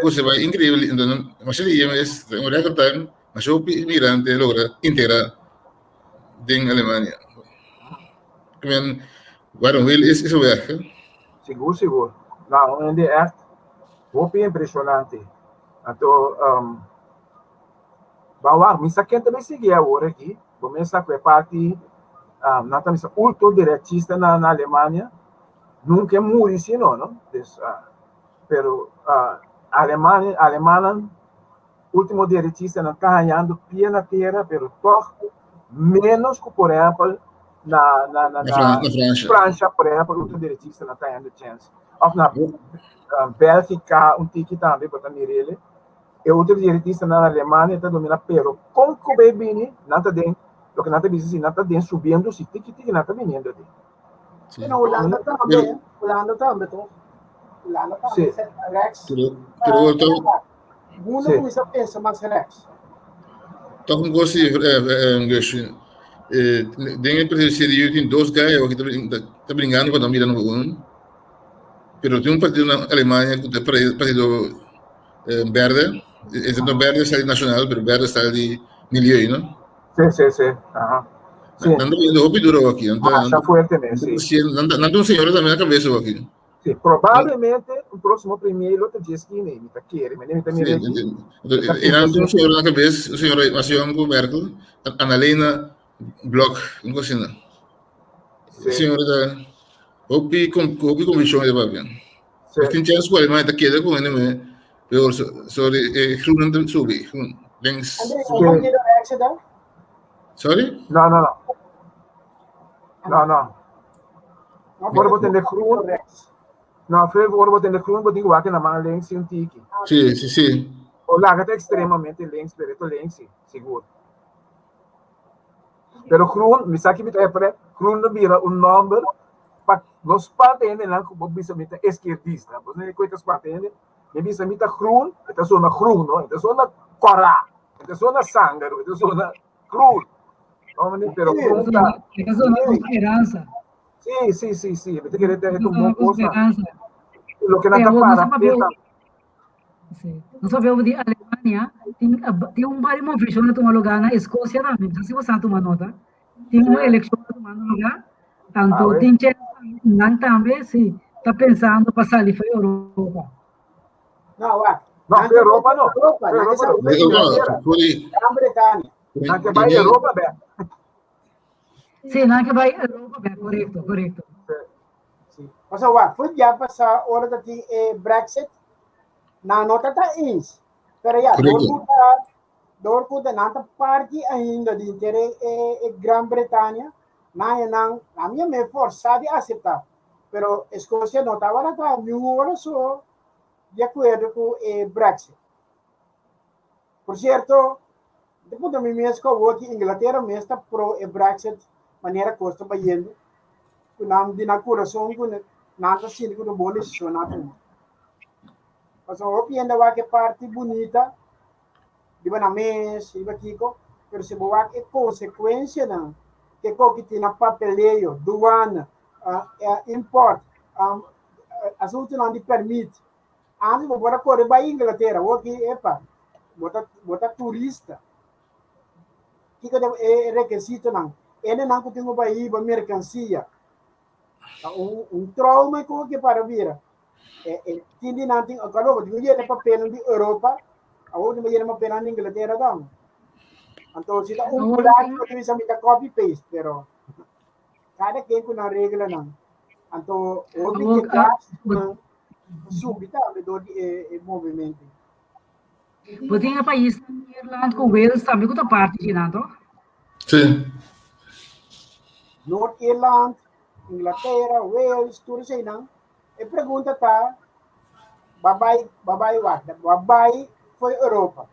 Cosa bai increíble, entonces masha dia mes, un record time, masha hopi inmigrante logra integra den Alemania. Ik men, waarom wil is, is een weg. Hè? Sigur, sigur. Nou, un hende echt hopi impresionante. Anto, um, ba wak, mi sa ken ta bay sigui awor aki. Bo mes sa ku e parti, um, nan ta bisa ultraderechista na, na Alemania. Nunca e muri sino, no? Dus, uh, Pero Alemania, alemanan ultimo derechistanan ta hañando pie na tera, pero tog menos ku por ehèmpel na na na na Francia, por ehèmpel, ultimo derechistanan ta hañando chèns. Òf na Bèlgika un tiki tambe bo ta mir'el. E ultimo derechistanan na Alemania ta dominá, pero kon ku bai bini nan ta den loke nan ta bisa si nan ta den subiendo si tiki tiki nan ta biniendo den. Sí. Na Hulanda tambe, Hulanda tambe toch? Hulanda tambe Sí. rechts. Pero, pero toch, Mundo Sí. kuminsá pensa mas rechts. toch un kos eh, eh, Gershwin. Eh, den e partido CDU tin dos gai awor ki ta brin- ta, ta bringando pa nan bira number uno. Pero tin un partido na Alemania ku ta partido eh, berde. Es no berde está di nacional, pero berde está di milieu, no? Sí, sí, sí. Aha. Sí. Nan ta poniendo hopi duro aki. Nan ta, Masha fuerte mes, sí. sí. Nan ta, nan ta un señora tambe na cabeza aki. Sí, probablemente un próximo premier lo ta dje esquina mi ta kere, mi ta Sí, mira aquí. e nan ta un señora na cabeza, un señora mas jong ku Merkel, Annalena Blok, un cosa asina. Sí. Señora ta hopi con hopi convicción de papia. Sí. Tin chance ku Alemania ta keda ku hende me, pero sorry, eh, groenen ta subi, groen, links. André, Sí. un partido rechts dan? Sorry? No, no, no. No, no. No, Ora bo tende groen. rechts. No, Fred, ora bo tende groen, bo tin ku wak na man links un tiki. Sí, sí, sí. O laga ta extremamente links, pero eto links, sí, sigur. Pero groen, mi sa ki mi ta epre, groen no bira un nomber pa no spanta hendenan ku bo bisa mi ta esquierdista. Bo sa ku ta spanta hende? Mi bisa mi ta groen, e ta zona groen, no? E ta zona kòrá, e ta zona sanger, e ta zona groen. No, meneer, pero groen ta... E ta zona ku speransa. Sí, sí, sí, sí. Mi ta kere ta E un ta bon zona ku kos. speransa. Loke nan E ta awor nos para a papia p'e ta... Sí. Nos a papia di Alemania, tin tin un par di movishon a tuma lugá na Eskosia tambe. No sa si bo sa tuma nota. Tin un elekshon ta tumando lugá, anto Ah, tin chèns nan tambe si ta pensando pa sali for Europa. No, wak. No, Nan for Europa no. Europa, For nan Europa no. ke Europa no, for di- Gran Bretaña. Nan ke bai Europa bèk. Sí, nan ke bai Europa bèk, korekto, korekto. Sí. Pasobra wak, for ya pasá ora ta tin e Brexit, nan no ta ta eens. Pero ya, dor Korekto. ku ta Dor ku ta nan ta parti ainda di inter e Gran Bretania, nan e nan a mi a me forsá di aseptá. Pero Eskosia no tabata ta niun ora so di akuerdo ku e Brexit. Por sierto, mi ta puntra mi mes ku awor ki Inglatera mes ta pro e Brexit manera kos ta bayendo, ku nan di nan kurason ku nan ta sinti ku ta un bon desishon nan a tuma. Pasobra hopi hende a wak e parti bunita riba nan mes, riba kiko, pero si bo wak e konsekuensianan ke koki tin na papeleo, duana, import, asuntunan di permit. Antes bo por a kore bai Inglatera, awor ki epa, bo ta bo ta turista. Kiko ta e rekesitonan? Hendenan ku tin ku bai hiba merkansia. Ta un un trauma ku ke para bira. E e tin di nan tin kalo bo tin ku yena papelnan di Europa, awor bo tin ku yena papelnan di Inglatera tambe. Anto si ta un Awor plachi tin bo ta bisa mi ta copy paste, pero. Kada ken ku nan reglanan. Anto hopi di e gastunan subi tambe dor di e movementu. Bo tin e paisnan Ierland ku Wales tambe ku ta parti di nan, toch? Sí. Noord Ierland, Inglatera, Wales, tur eseinan. E pregunta ta, ba bai, ba bai wak, ba bai fo'i Europa.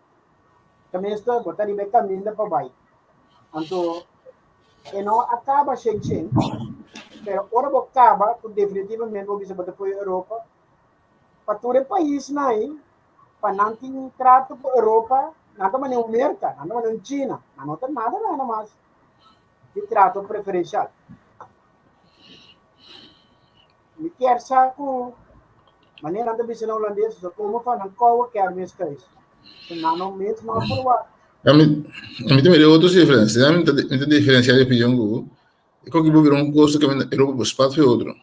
Tenminste, bo ta riba e kaminda pa bai. Anto, e no a kaba shen shen, pero ora bo kaba, ku definitivamente bo bisa bo ta fo'i Europa, pa tur e paisnan ei, pa nan tin trato ku Europa, nan ta manera un Merka, nan ta manera un China, nan no ta nada nada mas di trato preferenshal. Mi kier sa ku manera nan ta bisa na hulandes, ze komen van een koude kermis thuis. So nan no mes no a verwacht. Ami, ami ta mira otro diferencia. Ami ta, mi ta diferencia di opinion ku bo. E koki bo bira un cosa ku Europa por spat for otro.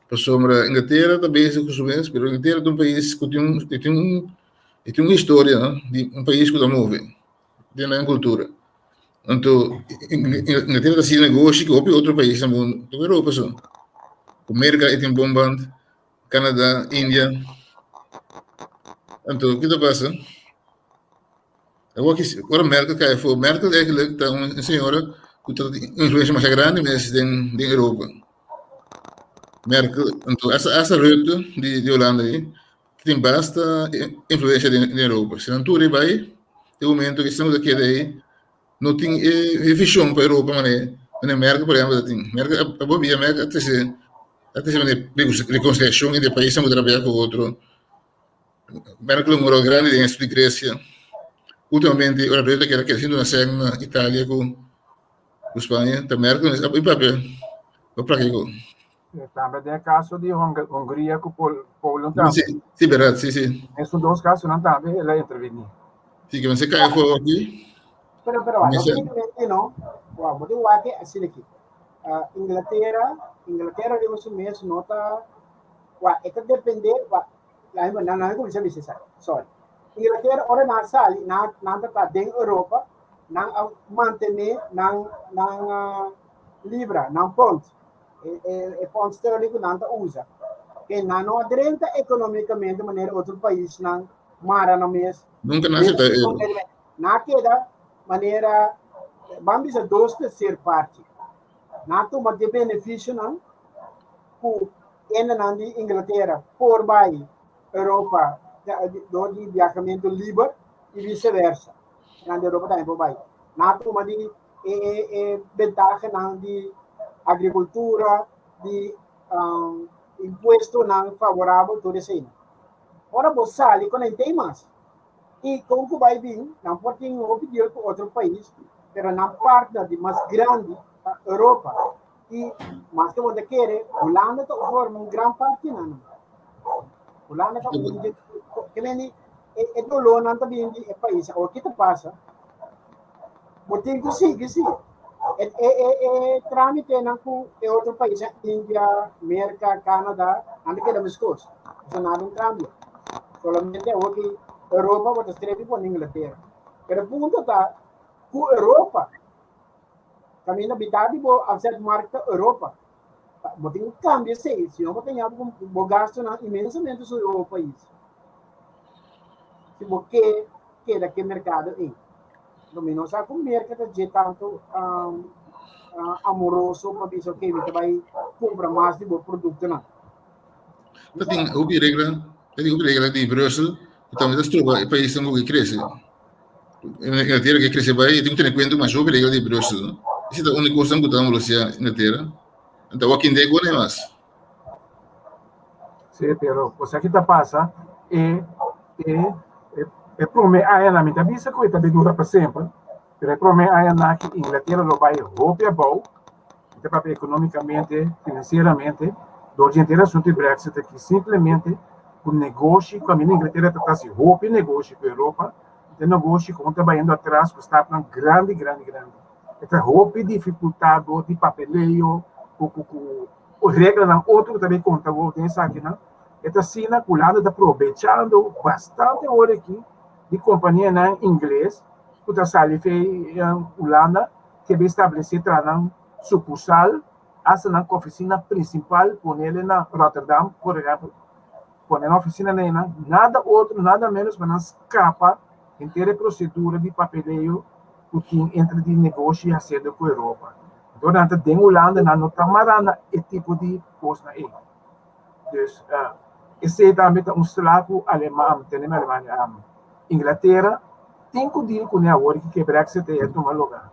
Pasobra Inglatera ta bezig ku su mes, pero Inglatera ta un pais ku tin un, tin un, tin un historia, no? Di un pais ku ta move, tin nan kultura. Anto, Inglatera ta hasi negoshi ku hopi otro pais na mundu, no ku Europa so. Ku Merka e tin bon band, Canada, India. Anto, kiko ta pasa? Awor ki ora Merkel kai afó, Merkel eigenlijk ta un señora ku ta tin influensia masha grandi mes den den Europa. Merkel, anto hasta hasta Rutte di di Holanda ei tin basta influensia den den Europa. Si nan tur ei bai, e momento ku esnan ku ta keda ei no tin e e vision pa Europa manera manera Merkel por ehempel ta tin. Merkel a a bia Merkel a trese a trese manera rekonsiliashon entre paisnan ku ta trabaya ku otro. Merkel un rol grandi den esto di Grecia. Ultimamente, ora Rutte keda creciendo na sèn na Italia ku ku Spaña, ta Merkel mes a papia pa plaka ku. Tambe den e kaso di Hungria ku Polen tambe. Si, si, berdad, si, si. Esun dos kasonan tambe el a intervení. Si, ke mester kai afó aki. Pero, pero, no únicamente no. Wow, bo tin wak asina aki. Inglatera, Inglatera riba su mes no ta, wak, e ta depende, wak, Nan nan kuminsá bisa esaki, sorry. Inglatera ora nan a sali, nan nan ta ta den Europa, nan a mantené nan nan libra, nan pond, e e e pond sterling ku nan ta usa. Ke nan no a drenta ekonomikamente manera otro paisnan mara nan mes. Nunka nan a aseptá euro. Nan a keda manera, ban bisa dos tercer parti. Nan a tuma di benefisionan ku Hendenan di Inglatera por bai Europa dor di biahamentu liber i viseversa. Hendenan di Europa tambe por bai. Nan a tuma di e e bentahanan di agrikultura, di impuestonan favorabel, tur esei. Ora bo sali ku nan tei mas. I kon ku bai bin, nan por tin hopi deal ku otro pais, pero nan partner di mas grandi ta Europa. I maske bo ta kere, Hulanda ta forma un gran parti na nan. Hulanda ta un di ke meni e, e dolónan ta bin di e pais. Awor ki ta pasa? Bo tin ku sigui sí. E, e, e, e trámitenan ku e otro pais, India, Merka, Canada, nan ta keda meskos. Eso nada un kambio. Solamente awor ki Europa bo ta strepi pone Inglatera. Pero punto ta ku Europa Kaminda mitad di bo afzetmarkt ta Europa. Bo tin ku kambia esei, si no bo ta ña bo bo gastunan inmensamente subi bo pais. Si bo ke keda ke merkado ei. Lo mi no sa ku Merka ta dje tantu amoroso pa bisa ok mi ta bai kumpra mas di bo produktonan. Ta tin hopi regla, ta tin hopi regla di Brussel ku tambe ta stroba e paisnan ku ke krese. Inglaterra ke krese bai, e tin ku tene kuenta ku mas hopi regla di Brussel, no? Ese ta úniko kosnan ku ta molestia Inglaterra. Anto awor kende ku ne mas. Sí, pero bo sa ki ta pasa? E e e prome añanan, mi ta bisa ku e ta bin dura pa semper, pero e prome añanan aki Inglaterra lo bai hopi abou, mi ta papia economicamente, financieramente, dor di henter asunto di Brexit aki, simplemente cu negoshi, cu ami na Inglaterra ta haci hopi negoshi cu Europa, e negoshi cu ta bayendo atras cu stapnan grandi, grandi, grandi. E ta hopi dificultad dor di papeleo, cu, cu, cu reglanan otro cu ta bay conta awor den esakinan. E ta asina cu Hulanda ta probechando bastante ora aki di companianan ingles cu ta sali fey Hulanda, ke bay establece tra nan sucursal. Hasta nan ofisina prinsipal ponele na Rotterdam, por ehèmpel, pone nan ofisina na einan, nada otro, nada ménos pa nan skapa henter e prosedura di papeleo ku tin entre di negoshi hasiendo ku Europa. Enton nan ta den Hulanda, nan no ta mará na e tipo di kosnan ei. Dus esei tambe ta un sla ku Aleman, tene Alemania, Inglatera tin ku deal kuné awor ku e Brexit ei a tuma lugá.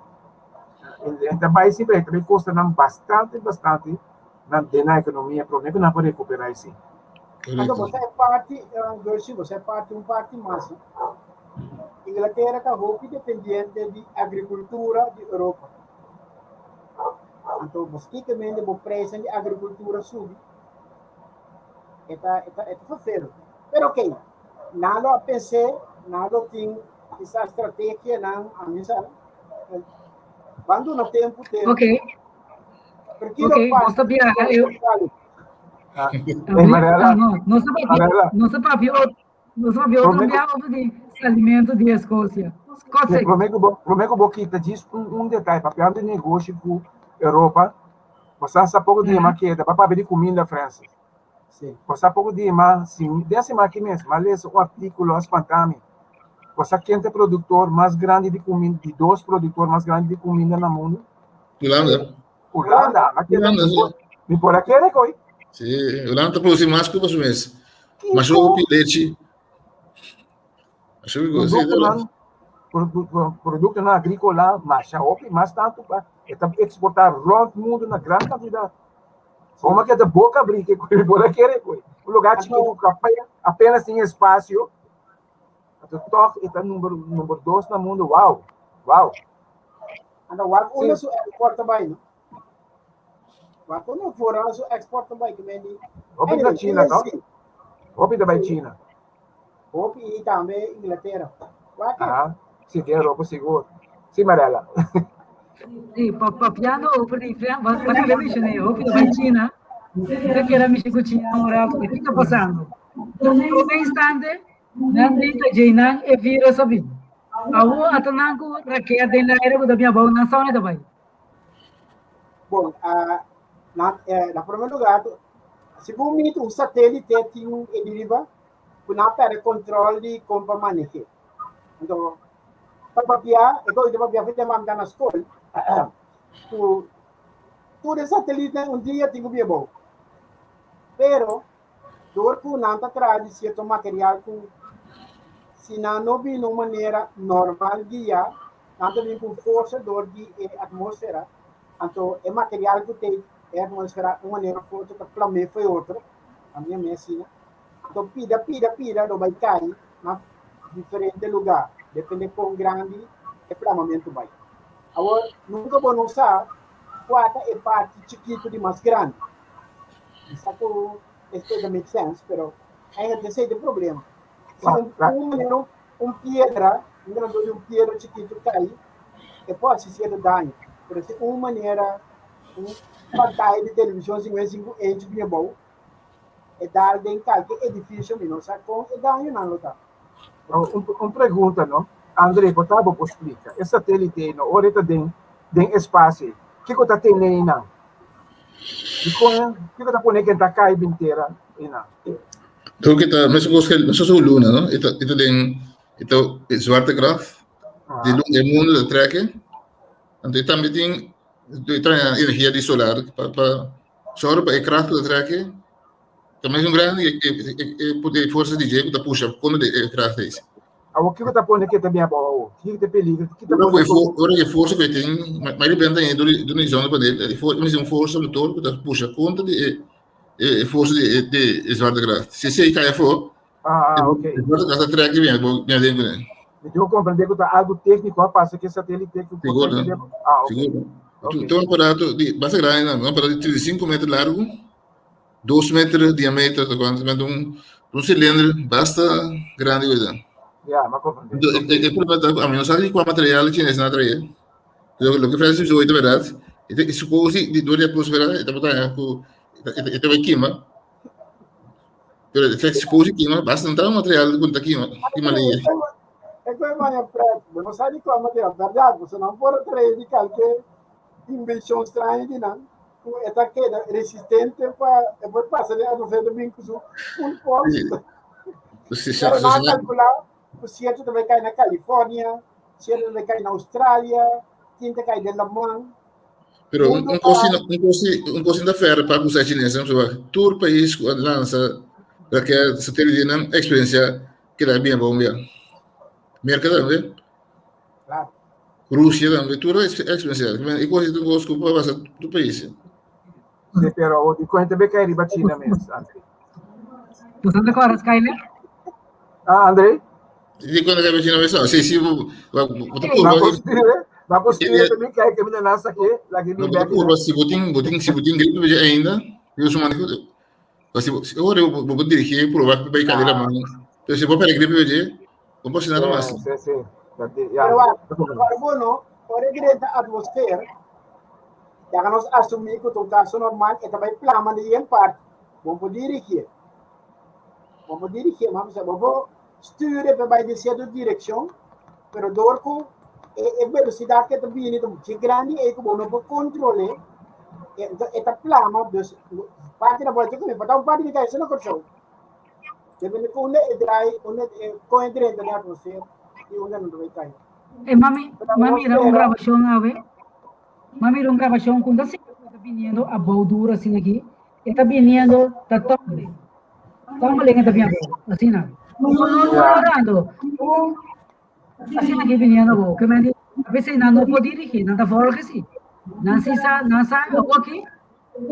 E ta bai si, pero e ta bai kosta nan bastante, bastante nan den nan ekonomia promé ku nan por rekuperá esei. Anto bo sa e parti, Gersie, bo sa e parti, un parti mas. Inglatera ta hopi dependiente di agrikultura di Europa. Anto bo kiko mende bo prijsnan di agrikultura subi. E ta, e ta, e ta vervelend. Pero oké, nan lo a pens'é, nan lo tin kisas strategianan, a mi sa. Ban duna tempu tempu. Ok. Pero kilo Ok, pasa? nos ta biaha eu. Ah, Ei, Mariela, Ah, no, nos ta papia, Mariela. nos ta papia otro, nos ta papia otro Promé ku- biaha over di salimento di Escocia. Nee, Escocia. promé ku bo, promé ku bo kita djis un, un detaye, papiando di negoshi ku Europa, bo sa sa poko dia mas keda, pa papia di kuminda, Francis. Sí. Bo sa poko dia mas, si, den siman aki mes, m'a lesa un artíkulo, a spanta mi. Bo sa ken ta e produktor mas grandi di kuminda, di dos produktor mas grandi di kuminda na mundu? Hulanda. Hulanda, m'a keda, Hulanda, mi por, sí. mi por a kere koe. Sí, Hulanda ta produci mas ku pa su mes. Mas Kiko? hopi lechi. Mas hopi ku, sí, Produktonan, produktonan agríkola masha hopi, mas tantu pa e ta eksportá rònt mundu na gran kantidat. Como que ta boca abrí que mi por a kere koe. Un lugar chikitu ku apenas tin espasio. Anto tòg e ta number number dos na mundu. Wow, wow. Anto wak Sí. unda su export ta bai, no? Wak unda fora su export ta bai, ke men di. Hopi ta Anyway, China, sí, no? sí. Hopi ta bai China. Hopi i tambe Inglatera. Wak. Aha, sí, den Europa sigur. Sí, Marella. Sí, pa papiando over di Fran, wa wa kere mencioné, hopi ta bai China. Ta kere mishi ku China un rato, kiko ta pasando? Prome instante, Nan di ta djei nan e virus a bin. Awor ata nan ku raket den laire ku ta bin abou nan sa unda ta bai. Bon, uh, na, eh, na primer lugar, segun mi, un satélite tin un riba ku nan perde control di kon pa maneh'é. Anto, pa papia, e kos di papia fita manda na skol, ku tur e satélite un dia tin ku bin abou. Pero, Dor ku nan ta traha di sierto material ku si nan no bini un manera normal guia, nan ta bini ku forsa dor di e atmósfera. Anto e material ku ta e atmósfera un manera forte ta plam'é fo'i otro, a mi a mi asina. Anto pida pida pida lo bai kai na diferente lugá, depende kon grandi e plamamentu bai. Awor nunka bo no sa kua ta e parti chikitu di mas grandi. Mi sa ku esei ta make sense, pero eigenlijk esei ta e problema. Si un, un manera un piedra, un grandor di un piedra chikitu kai, e por hasi sierto daño. Pero si un manera un pantaya di televishon 55 inch bini abou, e dal den kalke edifisio, mi no sa kon e dañonan lo ta. Un, un pregunta, no? André, por ta bo por splika. E satélite no, ora e ta den, den espacio, kiko ta tene einan? Dikon, kiko ta pone ken ta kai bin tera einan? Creo que ta mesun kos ke mesun su luna, no? E ta e ta den e ta e zwaartekracht di luna e mundo ta trek. Anto e tambe tin e trae energia di solar pa pa sòru pa e kracht ku ta trek ta mesun grandi e e e e forsa di dje ku ta pusha kontra di e kracht ei. Awor kiko ta pone ke ta bin abou awor? Kiko ta peligro? Kiko ta Ora pone ku e ora ku e forsa ku e tin, ma riba ta dor di un zonnepaneel, e for un forsa motor ku ta pusha kontra di e e forsa di e di e zwaartekracht. Si esei kai afó, Ah, ok. e zwaartekracht ta trek bin abou bin aden kuné. Mi tin ku komprendé ku ta algu tékniko a pasa ku e satélite ku por Sigur, trek Ah, ok. sigur. Ok. Ta un aparato di basta grandi, un aparato di 35 meter largu. Dos meter diameter, ta cuanto met un, un cilindro basta grandi weda. Ja, ma comprende. Entonces, e, e, e problema ta, a mí no sabe cuál material chines na traer. Lo, lo que Francis hoy de verdad, e, e supongo si di door di atmosfera, e tabata ku, e, e tabata kima. Pero e supongo si kima, basta no material ku ta kima, kima lei. E koe maña pret, bo no sabe di cuál material, verdad, bo no por traer di kalke invención straño di nan. Ku e ta keda resistente pa e por pasa den atmosfera ta bin ku su full force. Sí. Pero nan a kalkulá ku sierto ta bai kai na California, sierto ta bai kai na Australia, tin ta kai den laman. Pero un, un kos un kos un kos ta fer pa kusa chineses, tur pais ku a lansa raket satélite nan eksperensia keda bien bon bia. Merka tambe. Claro. Rusia tambe, tur eksperensia. E kos ta un kos ku por pasa tur pais. Sí, pero o di cuenta be cae riba China mes, André. Você não recorda, Skyler? Ah, André? Di cuenta que China mes, sí, sí, bo ta curva. Ba por stuur también cae que mina nasa que la que mi back. Curva si botin botin si botin gripe be ainda, yo su mani si ora bo bo dirigir proba que bay cadera man. Pero si bo pere gripe be, bo por nada mas. Sí, sí. Pero ora bueno, ora que entra atmosfera, ya nos asumí ku ta un kaso normal, e ta bai plama di yen parti. Bo por dirigí. Bo por dirigí, ma bisa, bo por stuur pa bai den sierto direkshon, pero dor ku e, e velosidat ke ta bini ta mucho grandi ei ku bo no por kontrol'é, e, e ta plama, dus parti na bolsa ku mi, pa ta un parti mi ta hasi na Kòrsou. Depende ku unda e draai, unda e kon e drenta den atmosfera i unda no ta bai kai. E mami, mami mira un grabashon awe. M'a mira un grabashon ku ta sinti ku e ta biniendo abou duro asina aki. E ta biniendo, ta tumbling. Tumbling e ta bini abou, asina. No, no, no logrando. Asina aki biniendo abou. Ke men di, a veces nan no por dirigí, nan ta volge si. Nan si sa, nan sa awor aki,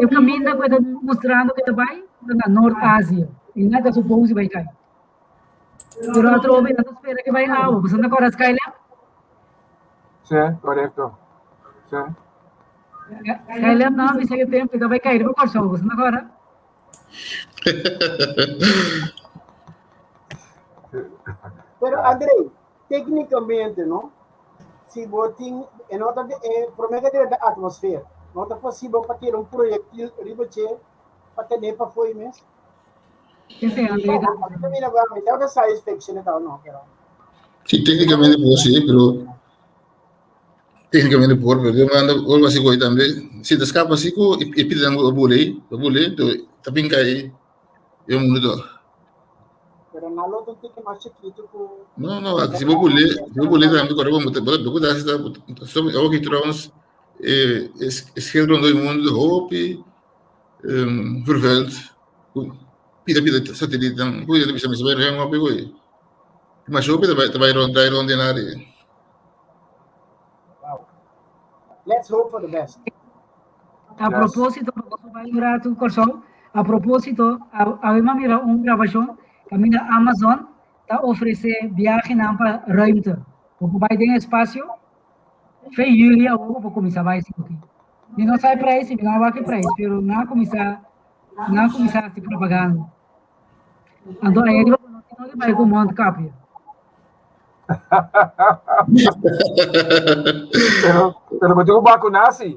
e kaminda ku e ta mustrando ku e ta bai, ta na Noord Azië. I nan ta supon si bai kai. Pero atrobe nan ta spera ke bai awa. Boso no ta kòrda Skylab? Sí, korekto. Sí. Skylab nan a bisa ke tempu ta bai kai riba Kòrsou. Boso no ta kòrda? Pero André, téknikamente, no? Si bo tin, e no ta, e promé ke drenta atmosfera, no ta posibel pa tira un proyektil riba dje pa ten'é pafó mes? Sí, técnicamente por sí, pero técnicamente por, pero yo mando algo así hoy también. Si te escapa así, y pide algo a bule, a bule, también cae en un minuto. Pero na lo un tiki mas chiquito ku No, no, si bo bule, si bo bule también corre como te bo te hace so ook trouwens eh is is heel rond het mundo hopi um, vervuild. Pida pida satelitnan, ku ta bisa mi bai ren hopi goei. Mas hopi ta bai ta bai rond draai rond den área. Wow. Let's hope for the best. A propósito, bai un rato Kòrsou, a propósito, awe mi a mira un grabashon kaminda Amazon ta ofresé biahenan pa ruimte. Bo por bai den espasio, fe yüli awor bo por kuminsá bai esaki. Mi no sa e prijs, mi no a wak e prijs, pero nan a kuminsá Nan a kuminsá hasi propaganda. Anto ayer riba ku nos no di bai ku mondkapje. Pero, pero bo tin ku bakuná si.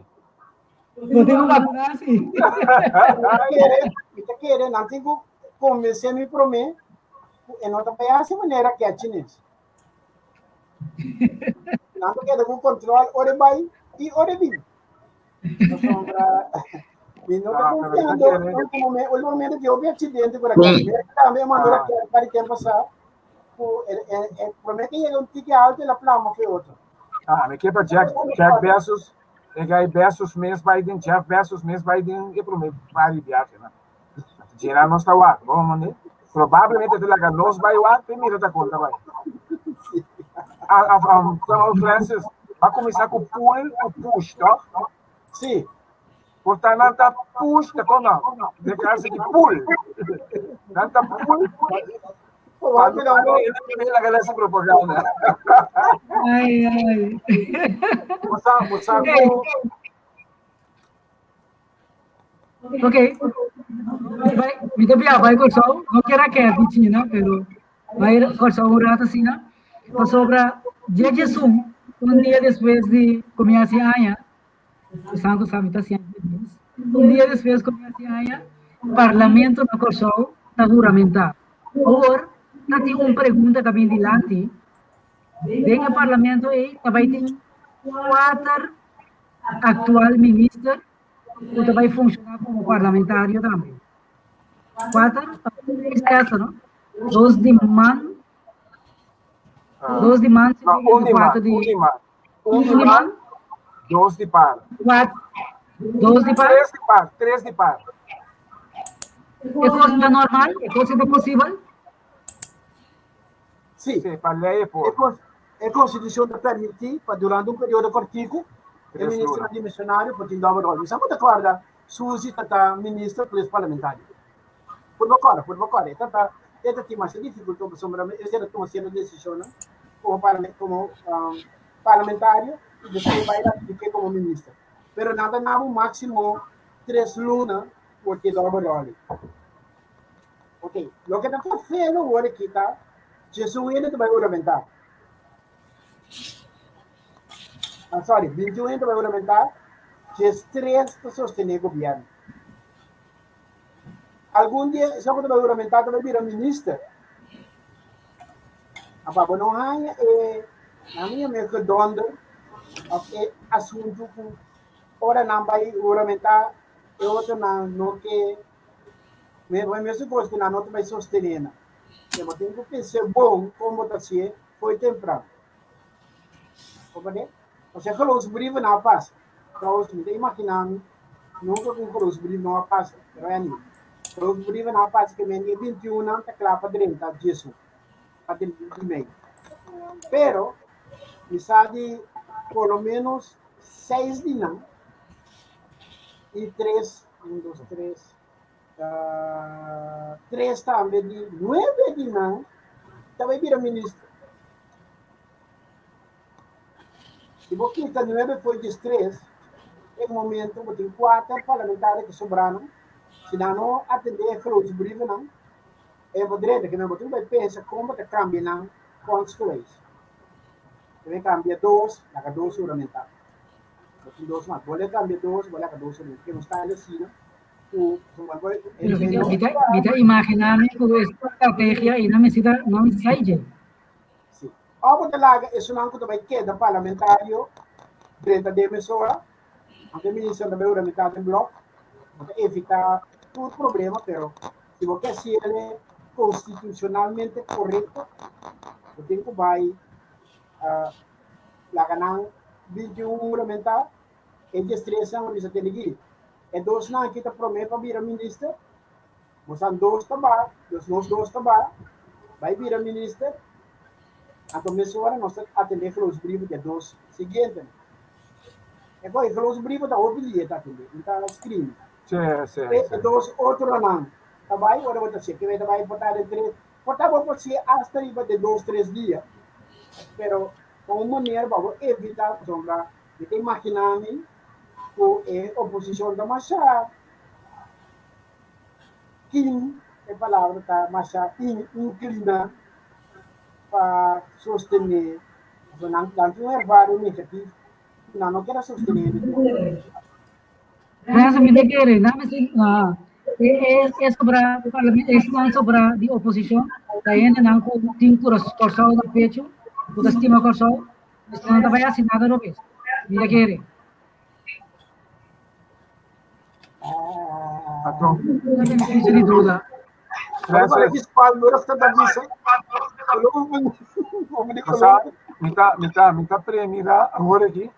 Bo tin ku bakuná si. Mi ta kere, nan tin ku konvensé mi promé ku e no ta bai hasi manera kèchines. Nan ta keda ku kontrol ora e bai i ora e bin. Pasobra mi no ta confiando últimamente, últimamente que houve accidente por aquí. También mandó la para el tiempo pasado. El, el, el, promete que llega un ticket alto y la plama fue otro. Ah, me ke pa Jack, Jack Bezos, e gai Bezos mes bai den, Jeff Bezos mes bai den e prome bai viaje, na. Gina nos ta wak, bon mande. Probablemente te laga nos bai wak, te mira ta konta bai. Ah, ah, um, Francis, va kuminsá ku pull ku push, toch? Sí. Porta nan ta push, ta koma, de kasi ki pull. Nan ta pull. Cuando laga lesa propaganda. Ai, ai. Musa, musa ku Ok. Bai, mi ta bia bai Kòrsou, no ke raket di China, pero bai Kòrsou un rato asina, pasobra dia djesun, un dia despues di ku mi hasi aña, Santu sa mi ta hasi aña mes, un dia despues ku mi hasi aña, Parlamento na Kòrsou ta huramentá. Awor, ta tin un pregunta ta bin dilanti, den e Parlamento ei ta bai tin kuater aktual minister. ku ta bai funshoná komo parlamentario tambe. Kuater, eskeso, no? Dos di man, dos di man, No, un di man, kuater di un di man. Un di un di man, man, dos di par. kuater, dos di par. Tres di par, tres di par. E kos ta normal? E kos ta posibel? Sí. Sí, pa lei e E, por. cons- e constitucion ta permití pa durante un periodo cortico e Tres minister luna. dimisionario por tin doble rol. Sa bo ta corda Suzy ta ta minister plus parlamentario. Por bo corda, por bo corda. E ta ta e ta tin masha dificultad pasobra e ser tuma cierto decisionnan como parla como um, parlamentario y despues bai ratifique como minister. Pero nan ta nabo máximo 3 luna por tin doble rol. Ok, loke ta felo awor aki ta, Jesus hende ta bai huramentá. Ah, sorry, 21 hende ta bai huramentá, 13 ta sostené gobièrnu. Algun dia, esnan ku ta bai huramentá ta bai bira minister. Apa bo no haña e, nan mi yama e gedonder, òf e asuntu ku ora nan bai huramentá, e otronan no ke. Me mesun kos ku nan no ta bai sostené nan. E bo tin ku pensa bon kon bo ta hasié fo'i tempran. Comprende? Pasobra e geloofsbrieven a pasa. Trouwens, mi ta imaginá mi nunka ku un geloofsbrief no a pasa. Pero anyway, geloofsbrieven a pasa ke men di e 21 nan ta kla pa drenta 11, pa drenta di mei. Pero mi sa di por lo menos seis di nan i tres, un, dos, tres, tres tambe di nuebe di nan ta bai bira minister. Si bo kita nuebe foi djes tres, e momento bo tin kuater parlamentario ku sobra nan, si nan no atende e geloofsbrievennan, e bo drenta, kinan bo tin bai pensa kon bo ta kambia nan konsgewijs. Bo bai kambia dos, laga dos huramentá. Bo tin dos mas. Bo le kambia dos, bo laga dos huramentá. Ke nos ta asina ku Pero mi ta imaginá mi ku e strategia ei no mester no mester sai dje. Sí. Òf bo ta laga esunnan ku ta bai keda parlamentario drenta den mesora, anto e ministernan ta bai huramentá den blòk, bo ta evitá tur problema, pero si bo ke hasiel konstitushonalmente korekto, bo tin ku bai laga nan 21 huramentá, e 13 nan a bisa tene aki. E dosnan aki ta promé pa bira minister, Bosan dos ta ba, dus nos dos ta ba, bai bira minister, anto mesora nos ta atendé geloofsbrieven di e dos siguientenan. E koe geloofsbrieven ta hopi lihe ta atendé, mi ta skribi. Sí, sí, E sí. dos otronan ta bai, ora bo ta hasié, kebe ta bai por ta den tres, por ta bo por hasié asta riba den dos, tres dia, pero pa un manera pa bo evitá, pasobra mi ta imaginá mi ku e oposishon ta masha Kin e palabra ta masha inclina pa sostene, pasobra nan nan tin un ervaring negatief ku nan no keda sostene hende ku Renzo, mi ta kere, nan mester, ah, e, e, e sobra, esnan sobra di oposishon, ta hendenan ku tin Kòrsou na pechu, ku ta stima Kòrsou, esnan no ta bai hasi nada robes. Mi ta kere. Patron. Beneficio di duda. Francis. Sa, mi ta premira awor aki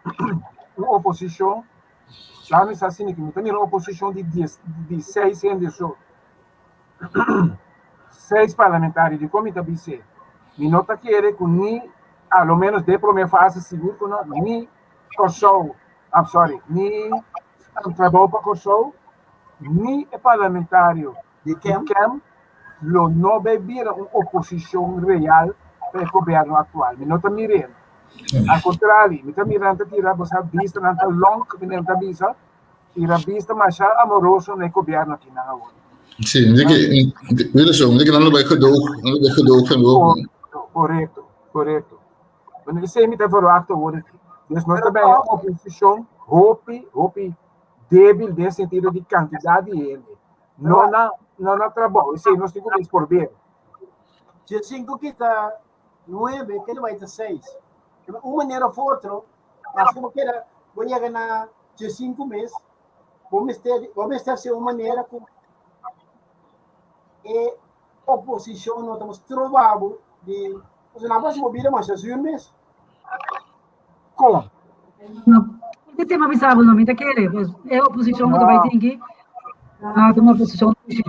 un oposishon. La mi sa sini mi ta mira oposishon di 10, di seis hende so. Seis parlamentario di kon mi ta bis'é. Mi no ta kere ku ni a lo menos den promé fase sigur ku no ni Kòrsou, I'm sorry, ni Trabou pa Kòrsou, ni e parlamentario di di KEM. KEM lo no bai bira un oposishon real pa e gobièrnu aktual. Mi no ta mir'é. Al kontrario, mi ta mira nan ta tira bo sa bista, nan ta lonk, mi nan ta bisa, tira bista masha amoroso na e gobièrnu akinan awor. Sí, mi ke, mi razon, mi ke nan lo bai gedoog, nan lo bai gedoog en ook. Korekto, korekto. Bueno, esei mi ta verwacht awor aki. Dus nos ta bij een oposishon hopi, hopi débil den sentido di kantidat di hende. No na, no na trabou, esei nos tin ku mes probeer. Si cinco kita nuebe, keda bai ta seis. Un manera of otro, mas ku bo keda, bo yega na 15 mes. Bo mester, bo mester hasi un manera ku e oposishon no ta stroba bo di, pasobra nan por hasi bo bida masha zuur mes. Kon? No, e tema bisa bo no, mi ta kere, pues e oposishon ku ta bai tin ki, ah, ta un oposishon dushi.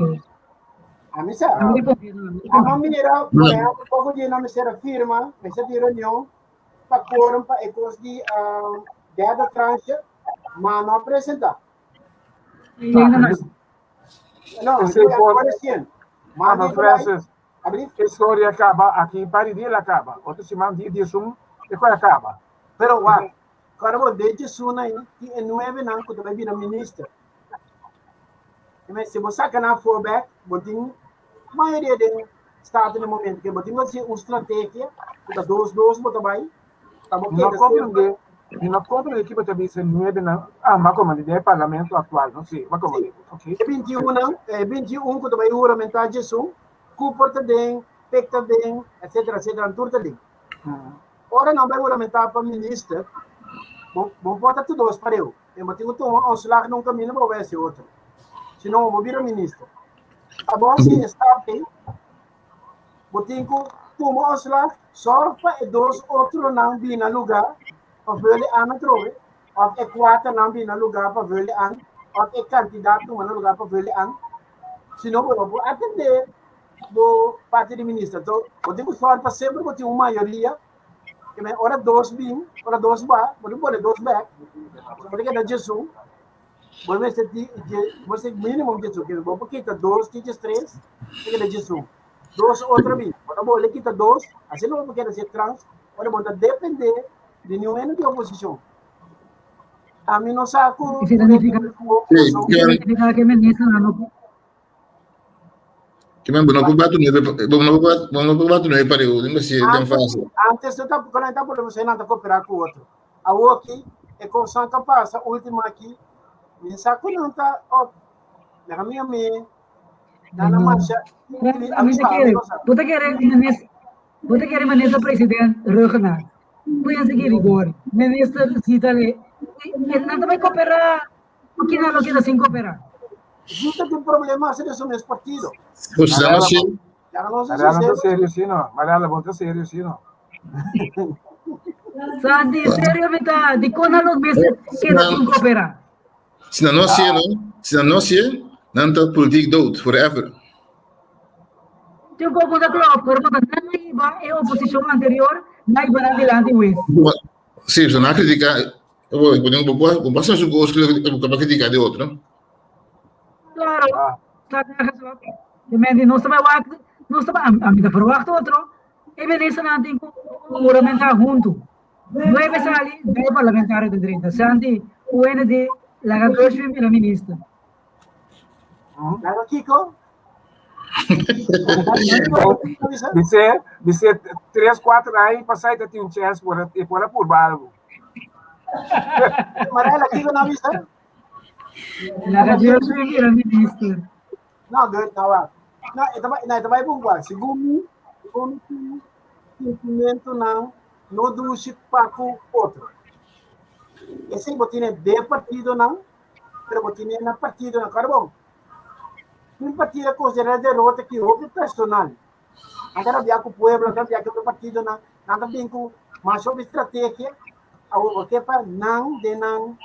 A mi sa. Mi ta confia na, mi ta A confia. mira, por ejemplo, poko dia nan mester a firma, mester tin reunion pa quorum pa e kos di derde tranche, ma no a presenta. Kende na? No, Ese por- agora sim. Ma Mama di Francis, abri, historia acaba aqui, pari dia ela acaba. Outro semana, dia dia sum, e qual acaba. pero wak, agora bo de suna aí, ti e nueve nan ku tambe bira minister. Se bo saca na voorback, bo tin maioria den staten no momento, que bo tin que uma estratégia, ku ta dos dos bo ta bai, ta bo No keda sempre. compreende, no compreende que você diz nueve na, ah, mas como de parlamento actual, não sei, mas como Sim. ok. E 21 nan, e 21 ku ta bai juramentar Jesus, Cooper ta den, Pek ta den, etc, etc, tur ta den. Ora nan bai juramentar pa minister, bo bo por ta tur dos pareu. E bo tin ku tuma ontslag na un kaminda pa bo bai hasi otro. Si no, bo bira minister. Abo si e stap ei, bo tin ku tuma ontslag, zorg pa e dos otronan bini na lugar pa vul e aan atrobe, of e kuaternan bini na lugar pa vul e aan, of e kandidat tuma na lugar pa vul e aan. Si no, bo no por atendé bo parti di minister. Anto, bo tin ku zorg pa semper bo tin un mayoria. Ke men ora dos bin, ora dos ba, bo tin pone dos bek. So bo ta keda djesun. Bo mester di, dje, bo mester mínimo djesun. Ke bo por kita dos, ki tres, ta keda djesun. Dos otro bin. Bo ta bole kita dos, asina bo por keda haci trans, ora bo ta depende di niun hende di oposicion. Ami no sa ku Esei ta nifica, Sí, significa que ministernan no por Ke men bo no por batu nueve, bo no por bo no por batu nueve pareu, den basi den Antes, fácil. antes no ta, cuando ta por você não ta cooperar com outro. Awo aqui, é com Santa passa, última aqui, me saco não tá, ó, na minha me, na na marcha, A mi ta kere, bo ta kere minister, bo ta kere minister president Rhuggenaath. Pueden seguir rigor. Minister Zita le, e nan ta bai cooperar, o kina lo keda sin cooperar. Zita tem problema assim de seu mesmo partido. Pues dan así, Ya no sé Mariela, si não serio, sí, no. Mariela, bom, tá serio, sí, no. Santi, serio mi ta, di kon nan lo mester keda sin cooperar. si nan no hasié, no, si nan no hasié, nan ta politiek dood forever. Tin un poco ta klopt, pero bo ta nan a hiba e oposicion anterior, nan a hiba nan dilanti hues. Sí, so nan a critica, bo bo bo bo hasi su cos ku bo critica di otro. Claro, staat nergens op. De mensen nos ta bai wak, nos ta bai, a mi ta verwacht otro. E ministernan tin ku huramentá huntu. Nueve sali, nueve parlamentario ta drenta. Santi, UND, laga Gershwin bira minister. Laga Kiko? Dice, dice tres, cuatro años pasá ta tin un chance por e por a purba algo. Marela, Kiko no avisa? Laga Gershwin bira minister. No, good, no, wa. No, e ta no, e ta bai bom kwa. Segun mi, segun mi sentimento nan no dushi pa ku otro. Esei bo tiene de partido nan, pero bo tiene na partido nan. Claro bom. Un partido considera derrota ki hopi personal. Nan ta rabia ku pueblo, nan ta rabia ku otro partido nan, nan ta bin ku mas hopi estrategia awor ke pa nan den nan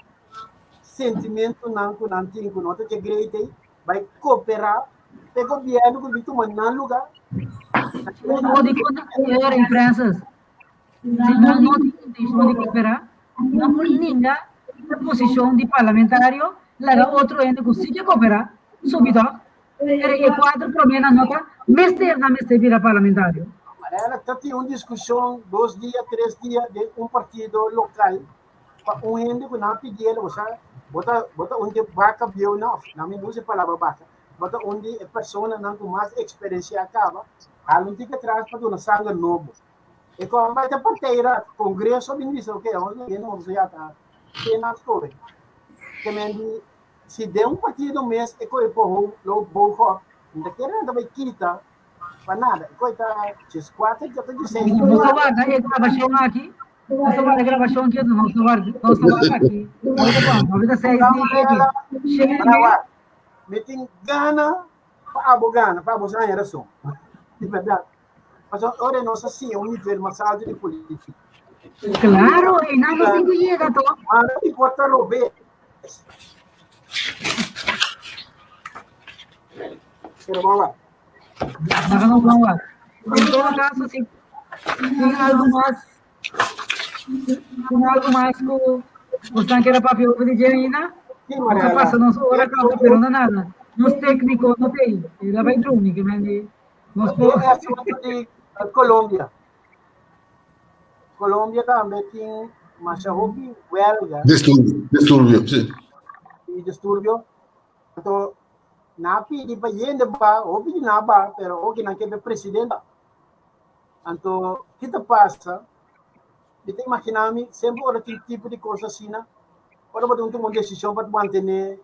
sentimento nan ku nan tin ku no ta dje great ei bai cooperá pe gobierno ku bin tuma nan lugar. No di kon Erin Francis. Si nan no tin intencion di cooperá, nan por ninga e posicion di parlamentario laga otro hende ku si ke cooperá subi tok. Pero e kuater promenan no ta mester nan mester bira parlamentario. Marela, ta tin un discusion dos dia, tres dia den un partido local pa un hende ku nan a pidi el, osea, bo ta bo ta un di e baka bieunan, of nan mi no usa e palabra baka, bo ta un di e personanan ku mas eksperensia a kaba, hala un tiki atras pa duna sanger nobo. E kon bai ta partij-raad, kongreso a bin bisa, oke, awor nos hende nobo ya ta te nan skohe. Ke men di, si den un partido mes e koe por hou loop hoog op, no ta kere nan ta bai kita pa nada. E koe ta djeskuater, ta djesseis. Nos ta warda e grabashon aki. Nos ta wak grabashon ki nos ta wak nos ta wak aki. Nos ta seis di aki. Shene Mi tin gana pa abo gana, pa abo haña rason. Di bèrdat. Pasobra ora nos a siña un nivel mas alto di polítika. Claro, e nan no tin ku yega to. Ma no importa robes. Pero ban wak. Naka no ban wak. En todo caso, si tin algo mas, tin algo mas ku bosnan kere papia over di dje ainda, Sí, nos a Mariela. pasa nos ora kaba, pero no nada. Nos técnico no tei, el a bai drumi, ke men di nos E por. asunto di Colombia. Colombia tambe tin masha hopi huelga Disturbio, disturbio, sí. y disturbio. Anto na pidi pa yende ba, hopi di na ba, pero hopi nan ke be presidente. Anto, ki ta pasa? Mi ta imagina mi, semper ora tin tipo di kos asina, ora bo tin tuma un desishon pa mantené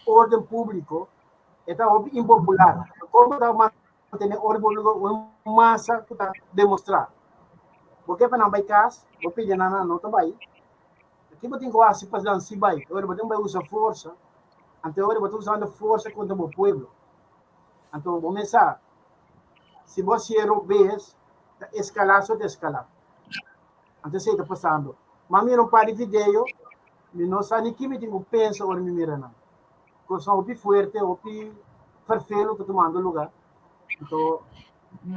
orden públiko, e ta hopi impopular. Kon bo ta mantené orden públiko un masa ku ta demostrá? Bo ke pa nan bai kas, bo pidi nan, nan no ta bai. Ki bo tin ku hasi pa nan si bai? Ora bo tin bai usa forsa, anto ora bo ta usando forsa kontra bo pueblo. Anto bo mes sa, si bo hasié robes, ta eskalá so ta eskalá. Anto esei ta pasando. M'a mira un par di video, mi no sa ni ki mi tin ku pensa ora mi mira nan. Kosnan hopi fuerte, hopi ferfelu ta tumando lugá. Anto, mi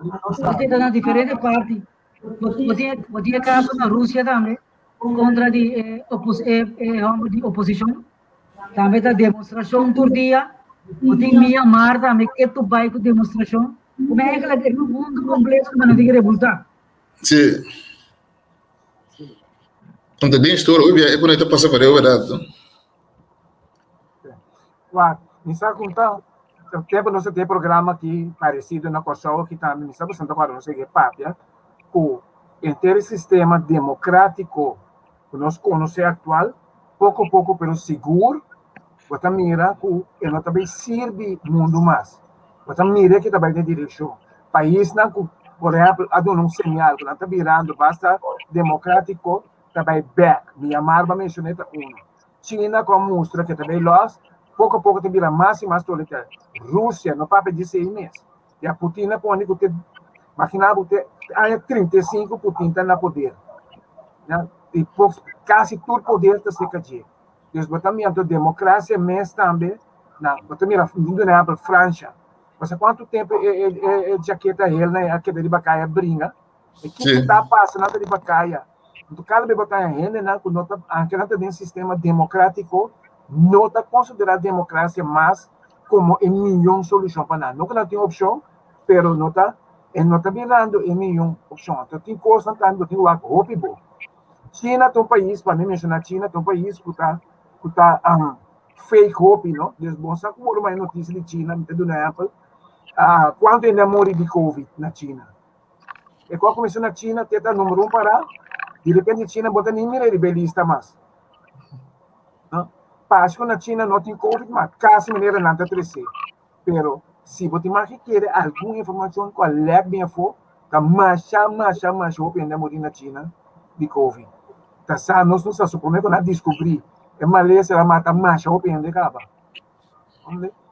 no sa. Bo ta na diferente parti. Bo tin e kaso na Rusia tambe kontra di e opos e e hòmber di oposishon. Tambe ta demostrashon tur dia. Bo tin Myanmar tambe ke tur bai ku demostrashon. Kuma eigenlijk e mundu kompleto ku nan tin rebultá. Sí. Anto den storia hopi bia e ku nan ta pasa pareu bèrdat no? Wak, mi sa ku ta tempu nos a tin e programa aki paresido na Kòrsou aki tambe, mi sa ku Santa Kòrda nos a yega e papia ku henter e sistema demokratiko ku nos konosé aktual poko poko pero sigur bo ta mira ku e no ta bai sirbi mundu mas. Bo ta mira ke ta bai den direkshon. Paisnan ku por ehèmpel a duna un señal ku nan ta birando basta demokratiko ta bai bèk. Myanmar bo a menshoná e ta unu. China ku a mustra ke ta bai lòs, poko a poko ta bira mas i mas totalitario. Rusia no papia di esei mes. Ya Putin a pone ku te, magina bo te aña 35 Putin ta na poder. Ya, i pok, kasi tur poder ta serka dje. Dus bo ta mira anto demokrasia mes tambe, na, bo ta mira, mi duna ehèmpel, Fransha. Pasa kuantu tempu e, e, e, e jaketa hel nan a keda riba kaya bringa. E kiko Sí. ta pasa nan ta riba kaya. Anto kada bes bo ta haña hendenan ku no ta, anke nan ta den sistema demokratiko, no ta konsiderá demokrasia mas komo e miyon solushon pa nan. No ku nan tin opshon, pero no ta, e no ta birando e miyon opshon. Anto tin kosnan tambe ku tin wak hopi bo. China ta un pais, pa mi menshoná China ta un pais ku ta, ku ta fake hopi, no? Dus bo sa ku bo lo haña notisia di China, mi ta duna ehèmpel, kuantu hende a muri di covid na China? E ku a kuminsá na China te ta numero un pará, di repente China bo ta ni mira riba e lista mas. No? Pas ku na China no tin COVID mas, kasi manera nan ta tresé. Pero si bo tin mas ke kere algun informashon ku a lèk bin afó, ta masha, masha, masha hopi hende a muri na China di COVID. Ta sa nos no sa, suponé ku nan a diskubrí e malesa el a mata masha hopi hende kaba.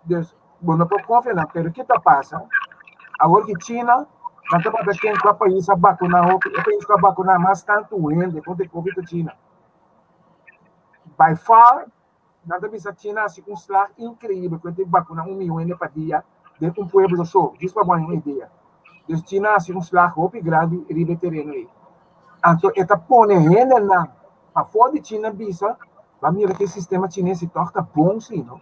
Dus, bo no por konfia nan, pero ke ta pasa? Awor ki China, nan ta papia ken kua pais a bakuná hopi, e pais ku a bakuná mas tantu hende kontra e covid ta China. By far, nan ta bisa China a hasi un slag inkreibel ku e ta bakuná un miyon hende pa dia den un pueblo so, djis pa bo haña un idea. Dus China a hasi un slag hopi grandi riba e tereno ei. Anto e ta pone hendenan pafó di China bisa, Bo a mira ku e sistema chines si tòg ta bon si, no?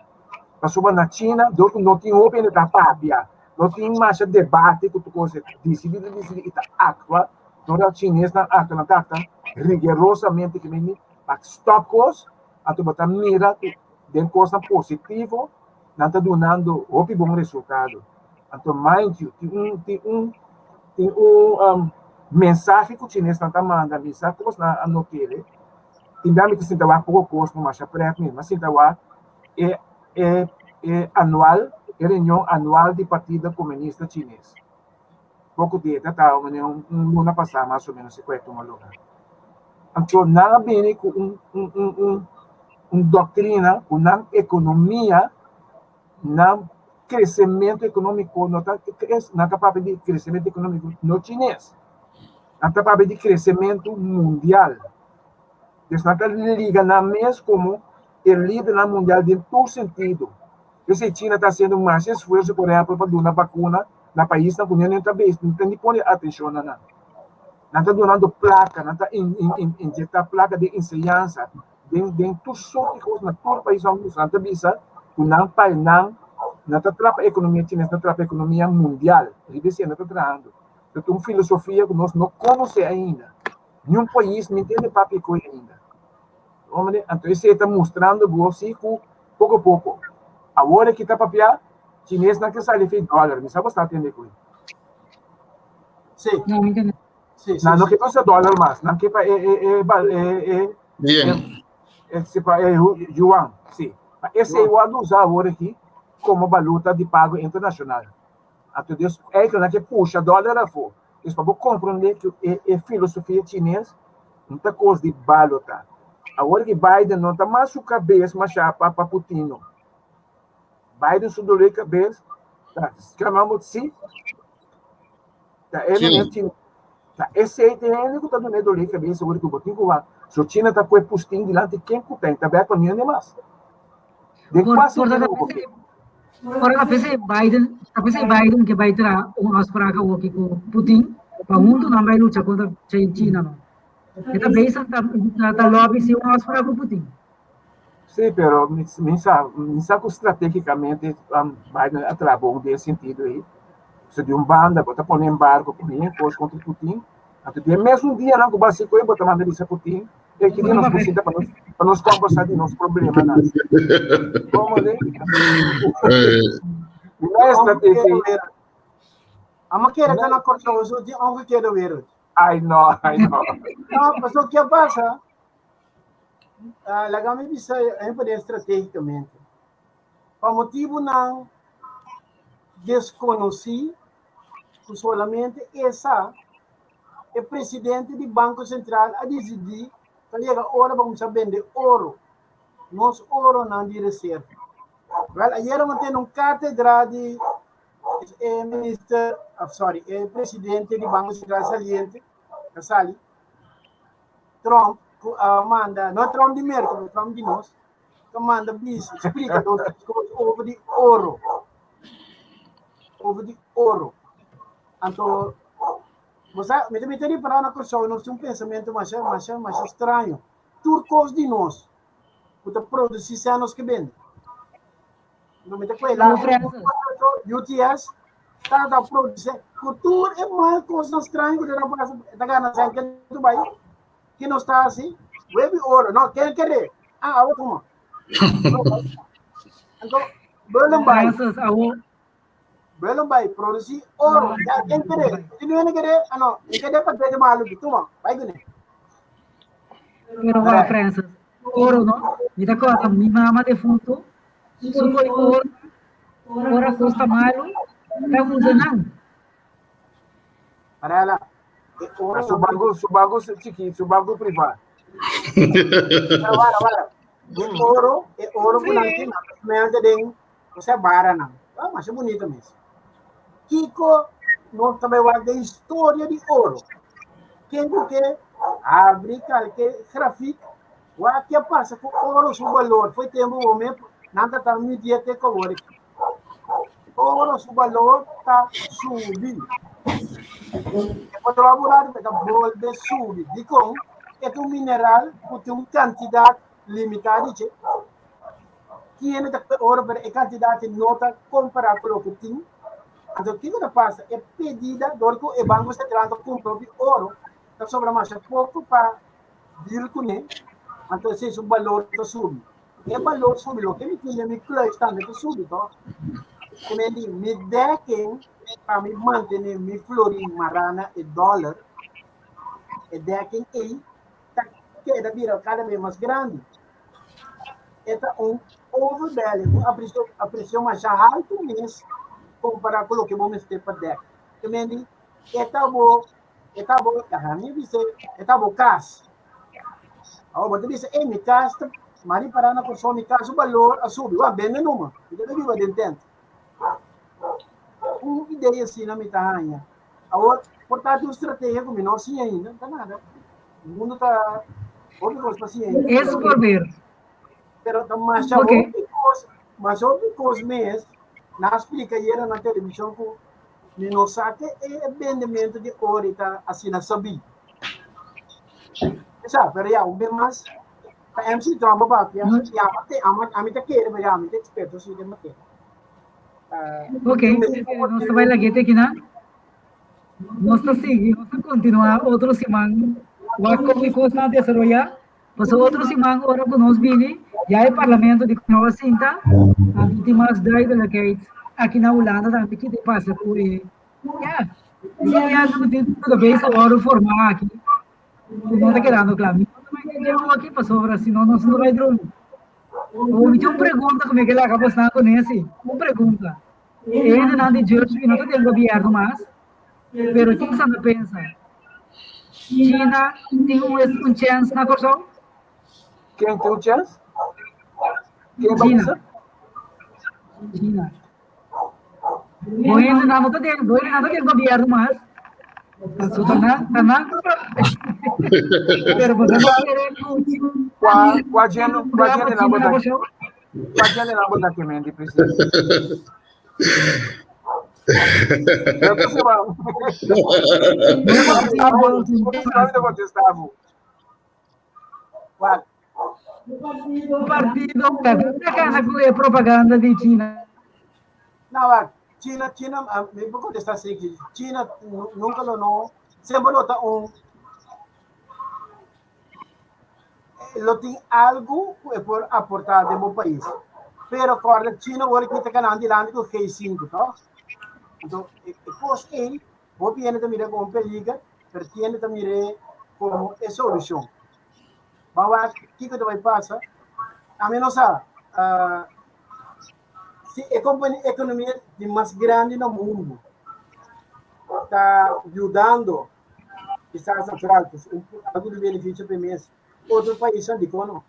Pasobra na China dor ku no tin hopi hende ta papia, no tin masha debate ku tur kos, disidí ta disidí i ta aktua, dor a chinesnan aktua nan ta aktua rigorosamente ke mei pa stòp kos, anto bo ta mira ku den kosnan positivo nan ta dunando hopi bon resultado. Anto mind you, tin un tin un tin un mensahe ku chinesnan ta manda, mi sa kos nan a not'e. Tin bia mi ta sinta wak poko kos no masha pret mi, mi a sinta wak e e e anual, e reunion anual di Partido Komunista Chines. Poko dia ta ta un luna pasá mas o ménos ku e tuma lugá. Anto nan a bini ku un un un un un doktrina ku nan ekonomia, nan kresementu ekonómiko no ta nan ta papia di kresementu ekonómiko no chines, nan ta papia di kresementu mundial. Pues nan ta liga nan mes komo e lidernan mundial den tur sentido. P'esei China ta hasiendo mas esfuerso, por ehèmpel, pa duna bakuna na paisnan ku niun ta bes, no ta ni pone atenshon na nan. Nan ta dunando plaka, nan ta inyekta plaka den enseñansa, den den tur sort di kos na tur pais nan usa. Nan ta bisa ku nan pai nan, nan ta traha pa ekonomia chines, nan ta traha pa ekonomia mundial. Riba esei nan ta trahando. Ta un filosofia ku nos no konosé ainda. Niun pais no intende papia ku e ainda. Hombre, anto esei ta mustrando bo si ku poko poko. Awor aki ta papia chinesnan ke sali fi dòler. Mi sa bo sta tende ku e. Sí. No, mi tende. Sí, sí, Nan no sí. ke usa dòler mas. Nan ke pa e e e ba e e Bien. e si pa e yuan. Sí. Pa esei wòrdu usa awor aki komo baluta di pago internashonal. Anto Dios eigenlijk nan ke pusha dòler afó. Dus pa bo komprondé ku e e filosofia chines no ta kos di balota. Awor ki Biden no ta mas su kabes mashá pa pa Putin no. Biden su dolor di kabes ta skamá si ta e Sí. manera chines. Ta esei ta e hende ku ta dun'é dolor di kabes awor ku bo tin ku wak. So China ta kue Pustin dilanti ken ku ta i ta bèk pa niun hende mas. Den Por, kua por sentido ta bo ke? Ora ta p'esei Biden, ta p'esei Biden ke bai traha un afspraak awoki ku Putin pa huntu nan bai lucha kontra China no. E ta bezig ta ta lobby si un afspraak ku Putin. Sí, pero mi mi sa mi sa ku strategikamente Biden a traha bon den e sentido ei. So di un banda bo ta pone embargo ku bien kos kontra Putin, anto di e mesun dianan ku bo hasi ku e bo ta manda bisa Putin e ki dia nos por sinta pa nos pa nos kombersá di nos problemanan. Komo de? Mi na estrategia. Amo kere ta na Kòrsou, so di omgekeerde wereld. Ai no, ai no. No, pasobra ke pasa? Uh, laga mi bisa e poder estratégicamente. Pa motibunan deskonosí, ku solamente e sa, e presidente di Banko Sentral a disidí ta yega ora pa kuminsá bende oro, nos oronan di reserva. Wèl, ayera mi a tene un kátedra di e minister, sorry, e presidente di Banko Sentral saliente, ta sali, Trump, ku a manda, no Trump di Merka, pero Trump di nos, ta manda bisa, splika dos kos over di oro. Over di oro. Anto, bo sa, mi ta mi ta ripará na Kòrsou nos tin un pensamentu masha, masha, masha straño. Tur kos di nos ku ta produsí sea nos ke bende. No mi ta kohe Como la Francis. UTS ta ta produsí ku tur e mal kosnan straño ku ta pasa ta gana sèn ke tu bai ke nos ta hasi webi oro no ken kere ah awo tuma. Anto Bullenbaai Francis, awo Bullenbaai produsí oro ya ken kere ti no kere ah no mi kere pa dede malu tuma bai kuné. Pero wak Francis, oro no, mi ta kòrda mi mama defuntu, su koi oro, ora kos ta malu, ta usa nan. Parela, e oro Su banco, su banco chikito, su banco privá. Pero wara, wara. E oro ku nan tin, nan ta smelta den, osea baranan. Ah, masha bunito mes. Kiko nos ta bai wak den historia di oro. Ken ku ke abri kalke grafik, wak ke a pasa ku oro su balor. Foi tempu bo me nan ta ta midié te ku awor aki. Oro su balor ta subi. E por traha burado, pero ta bolbe subi. Dikon? E ta un mineral ku tin un kantidat limitá di dje. Tiene ta oro, pero e kantidat no ta kompará ku loke tin. Anto kiko ta pasa? E pedida dor ku e Banko Sentral ta kumpra hopi oro, ta sobra masha poko pa deal kuné, anto esei su balor ta subi. E balor subi, loke mi tin den mi kluis tambe ta subi to. Ke men di mi dekking pa mi mantené mi florin mará na e dòler, e dekking ei ta keda bira kada bes mas grandi. E ta un overbelling, un aprecio, aprecio masha haltu mes compará ku loke bo mester pa dek. Ke men di, E ta bo, e ta bo, mi bisa, e ta bo kas. Awor bo ta bisa, e mi kas ta, mari pará na Kòrsou, mi kas su balor a subi. Wak, bende numa, mi ta biba den tent. Un idea asina mi ta haña. Awor, por ta un strategia ku mi no siña ainda, ta nada. Mundo ta hopi kos pa siña ainda. Es por ver. Pero ta masha okay. hopi kos, masha hopi kos mes, na splika yera na televishon ku mi no sa ke e bendemento di ori ta asina sabí. Sa, pero ya, un bes mas, ta MC Tromba papia, ya, ami, ami ta kere, pero ya, ami ta experto si den materia. Ok, nos ta bai lag'é te akinan. Nos ta sigui, nos ta kontinuá otro siman wak kon e kosnan a desaroyá. Pasobra otro siman ora ku nos bini, ya e parlamento di Kòrsou a sinta, anto tin mas duidelijkheid aki na Hulanda tambe ki ta pasa ku e, ya, e gobièrnu ku tin ku ta bezig wòrdu formá aki, ku no ta kedando kla. Mi no ta bai den dje aki pasobra si no nos no ta bai drumi. Awor mi tin un pregunta ku mi ke laga bosnan kuné si, un pregunta. E hendenan di Jersey no ta den gobièrnu mas, pero kiko nan ta pensa? China tin un un chèns na Kòrsou? Ken tin un chèns? Ken ta China. bisa? China. Bo hendenan no ta den, bo hendenan no ta den gobièrnu mas. Pasobra ta nan, ta nan Pero bo no kere ku Kua, kua geno, kua China gene nan bo na ta, Kòrsou? kua gene nan bo ta kemendi precies? Eu tô se mal. Contestavo. Wak, Partido ta gana ku e propaganda di China. No, wak, China, China, mi por contestar así, que China nunca lo no, siempre lo ta un, lo tin algo ku e por aportar den bo pais. Pero corda, China ora ki ta ganando dilanti ku G5, toch? Anto, e kos ei, hopi hende ta mira komo un peliger, pero tin hende ta mir'é komo e solushon. Ban wak kiko ta bai pasa. Ami no sa, si e ekonomia di mas grandi na mundu ta yudando kisas natural, pues un, algo di beneficio pa e mes. Otro paisnan dikon no?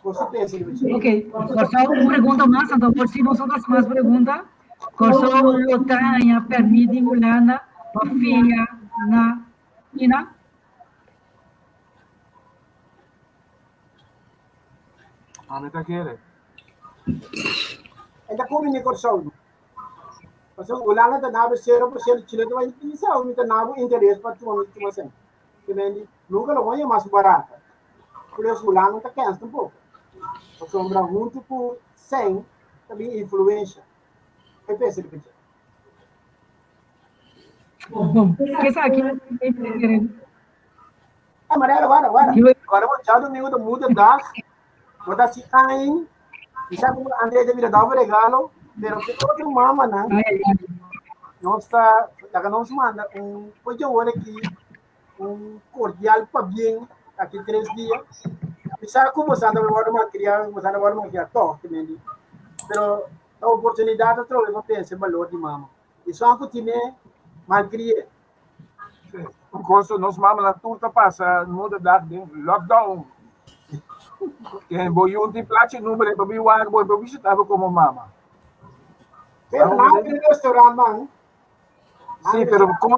Kos ta pensa riba dje? Ok, Kòrsou, un pregunta mas, anto por si boso ta hasi mas pregunta. Kòrsou lo ta haña pèrmit di Hulanda pa fia na China? Ami ta kere. E ta kubi ni Kòrsou. Pasobra Hulanda ta nabo 0%, China ta bai utilisa, mi ta nabo interes pa tuma tuma sen. Te mendi, nunca lo voy mas barata. Por eso Hulanda ta kens tampoco. Pasobra huntu ku sen ta bin influencia. E pensa di peche. Bom, esaki Ah, Mariela, guarda, guarda. Guarda, bo djadomingo ta moederdag. Bo ta hasi ain. Mi sa ku André ta bira dòbel regalo, pero ke otro mamanan nos ta laga nos manda un oye ora aki un cordial pabien aki tres dia. Mi sa ku boso ta wòrdu malkriá, boso ta wòrdu malkriá tòg, te mendi. Pero ta oportunidat atrobe pa pensa e balor di mama. I son ku tine malkri'é. Un cosa, nos mamanan tur ta pasa moederdag den lockdown. Ken bo yun tin plachi numero pa bi wak bo pa visita bo como mama. Pero na un restaurant man. Sí, pero como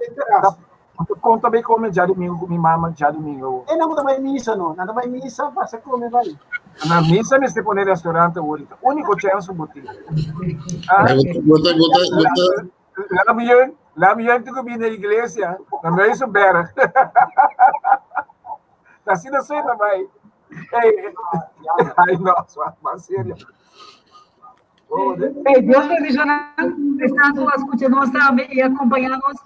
conta bem come djadomingo cu mi mama djadomingo. E não ta missa no, não ta missa, passa come vai. Na missa mester pone restaurante ahorita. Único chance bo tin. Ah, Bota, bota, bota. Laat me jen te bin na iglesia, na Muizenberg. Asina suena bai. Hey, ay no, mas serio. Oh, Hey, Dios bendiciona esnan cu a scucha nos tambe y acompaña nos.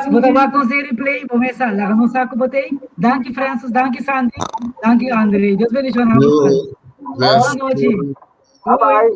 Si bo ta wak nos den replay, bo mesa, laga nos sa cu bo t'ey. Danki Francis, danki Sandy, danki André. Dios bendiciona. Yo, Buenas noches. Bye bye.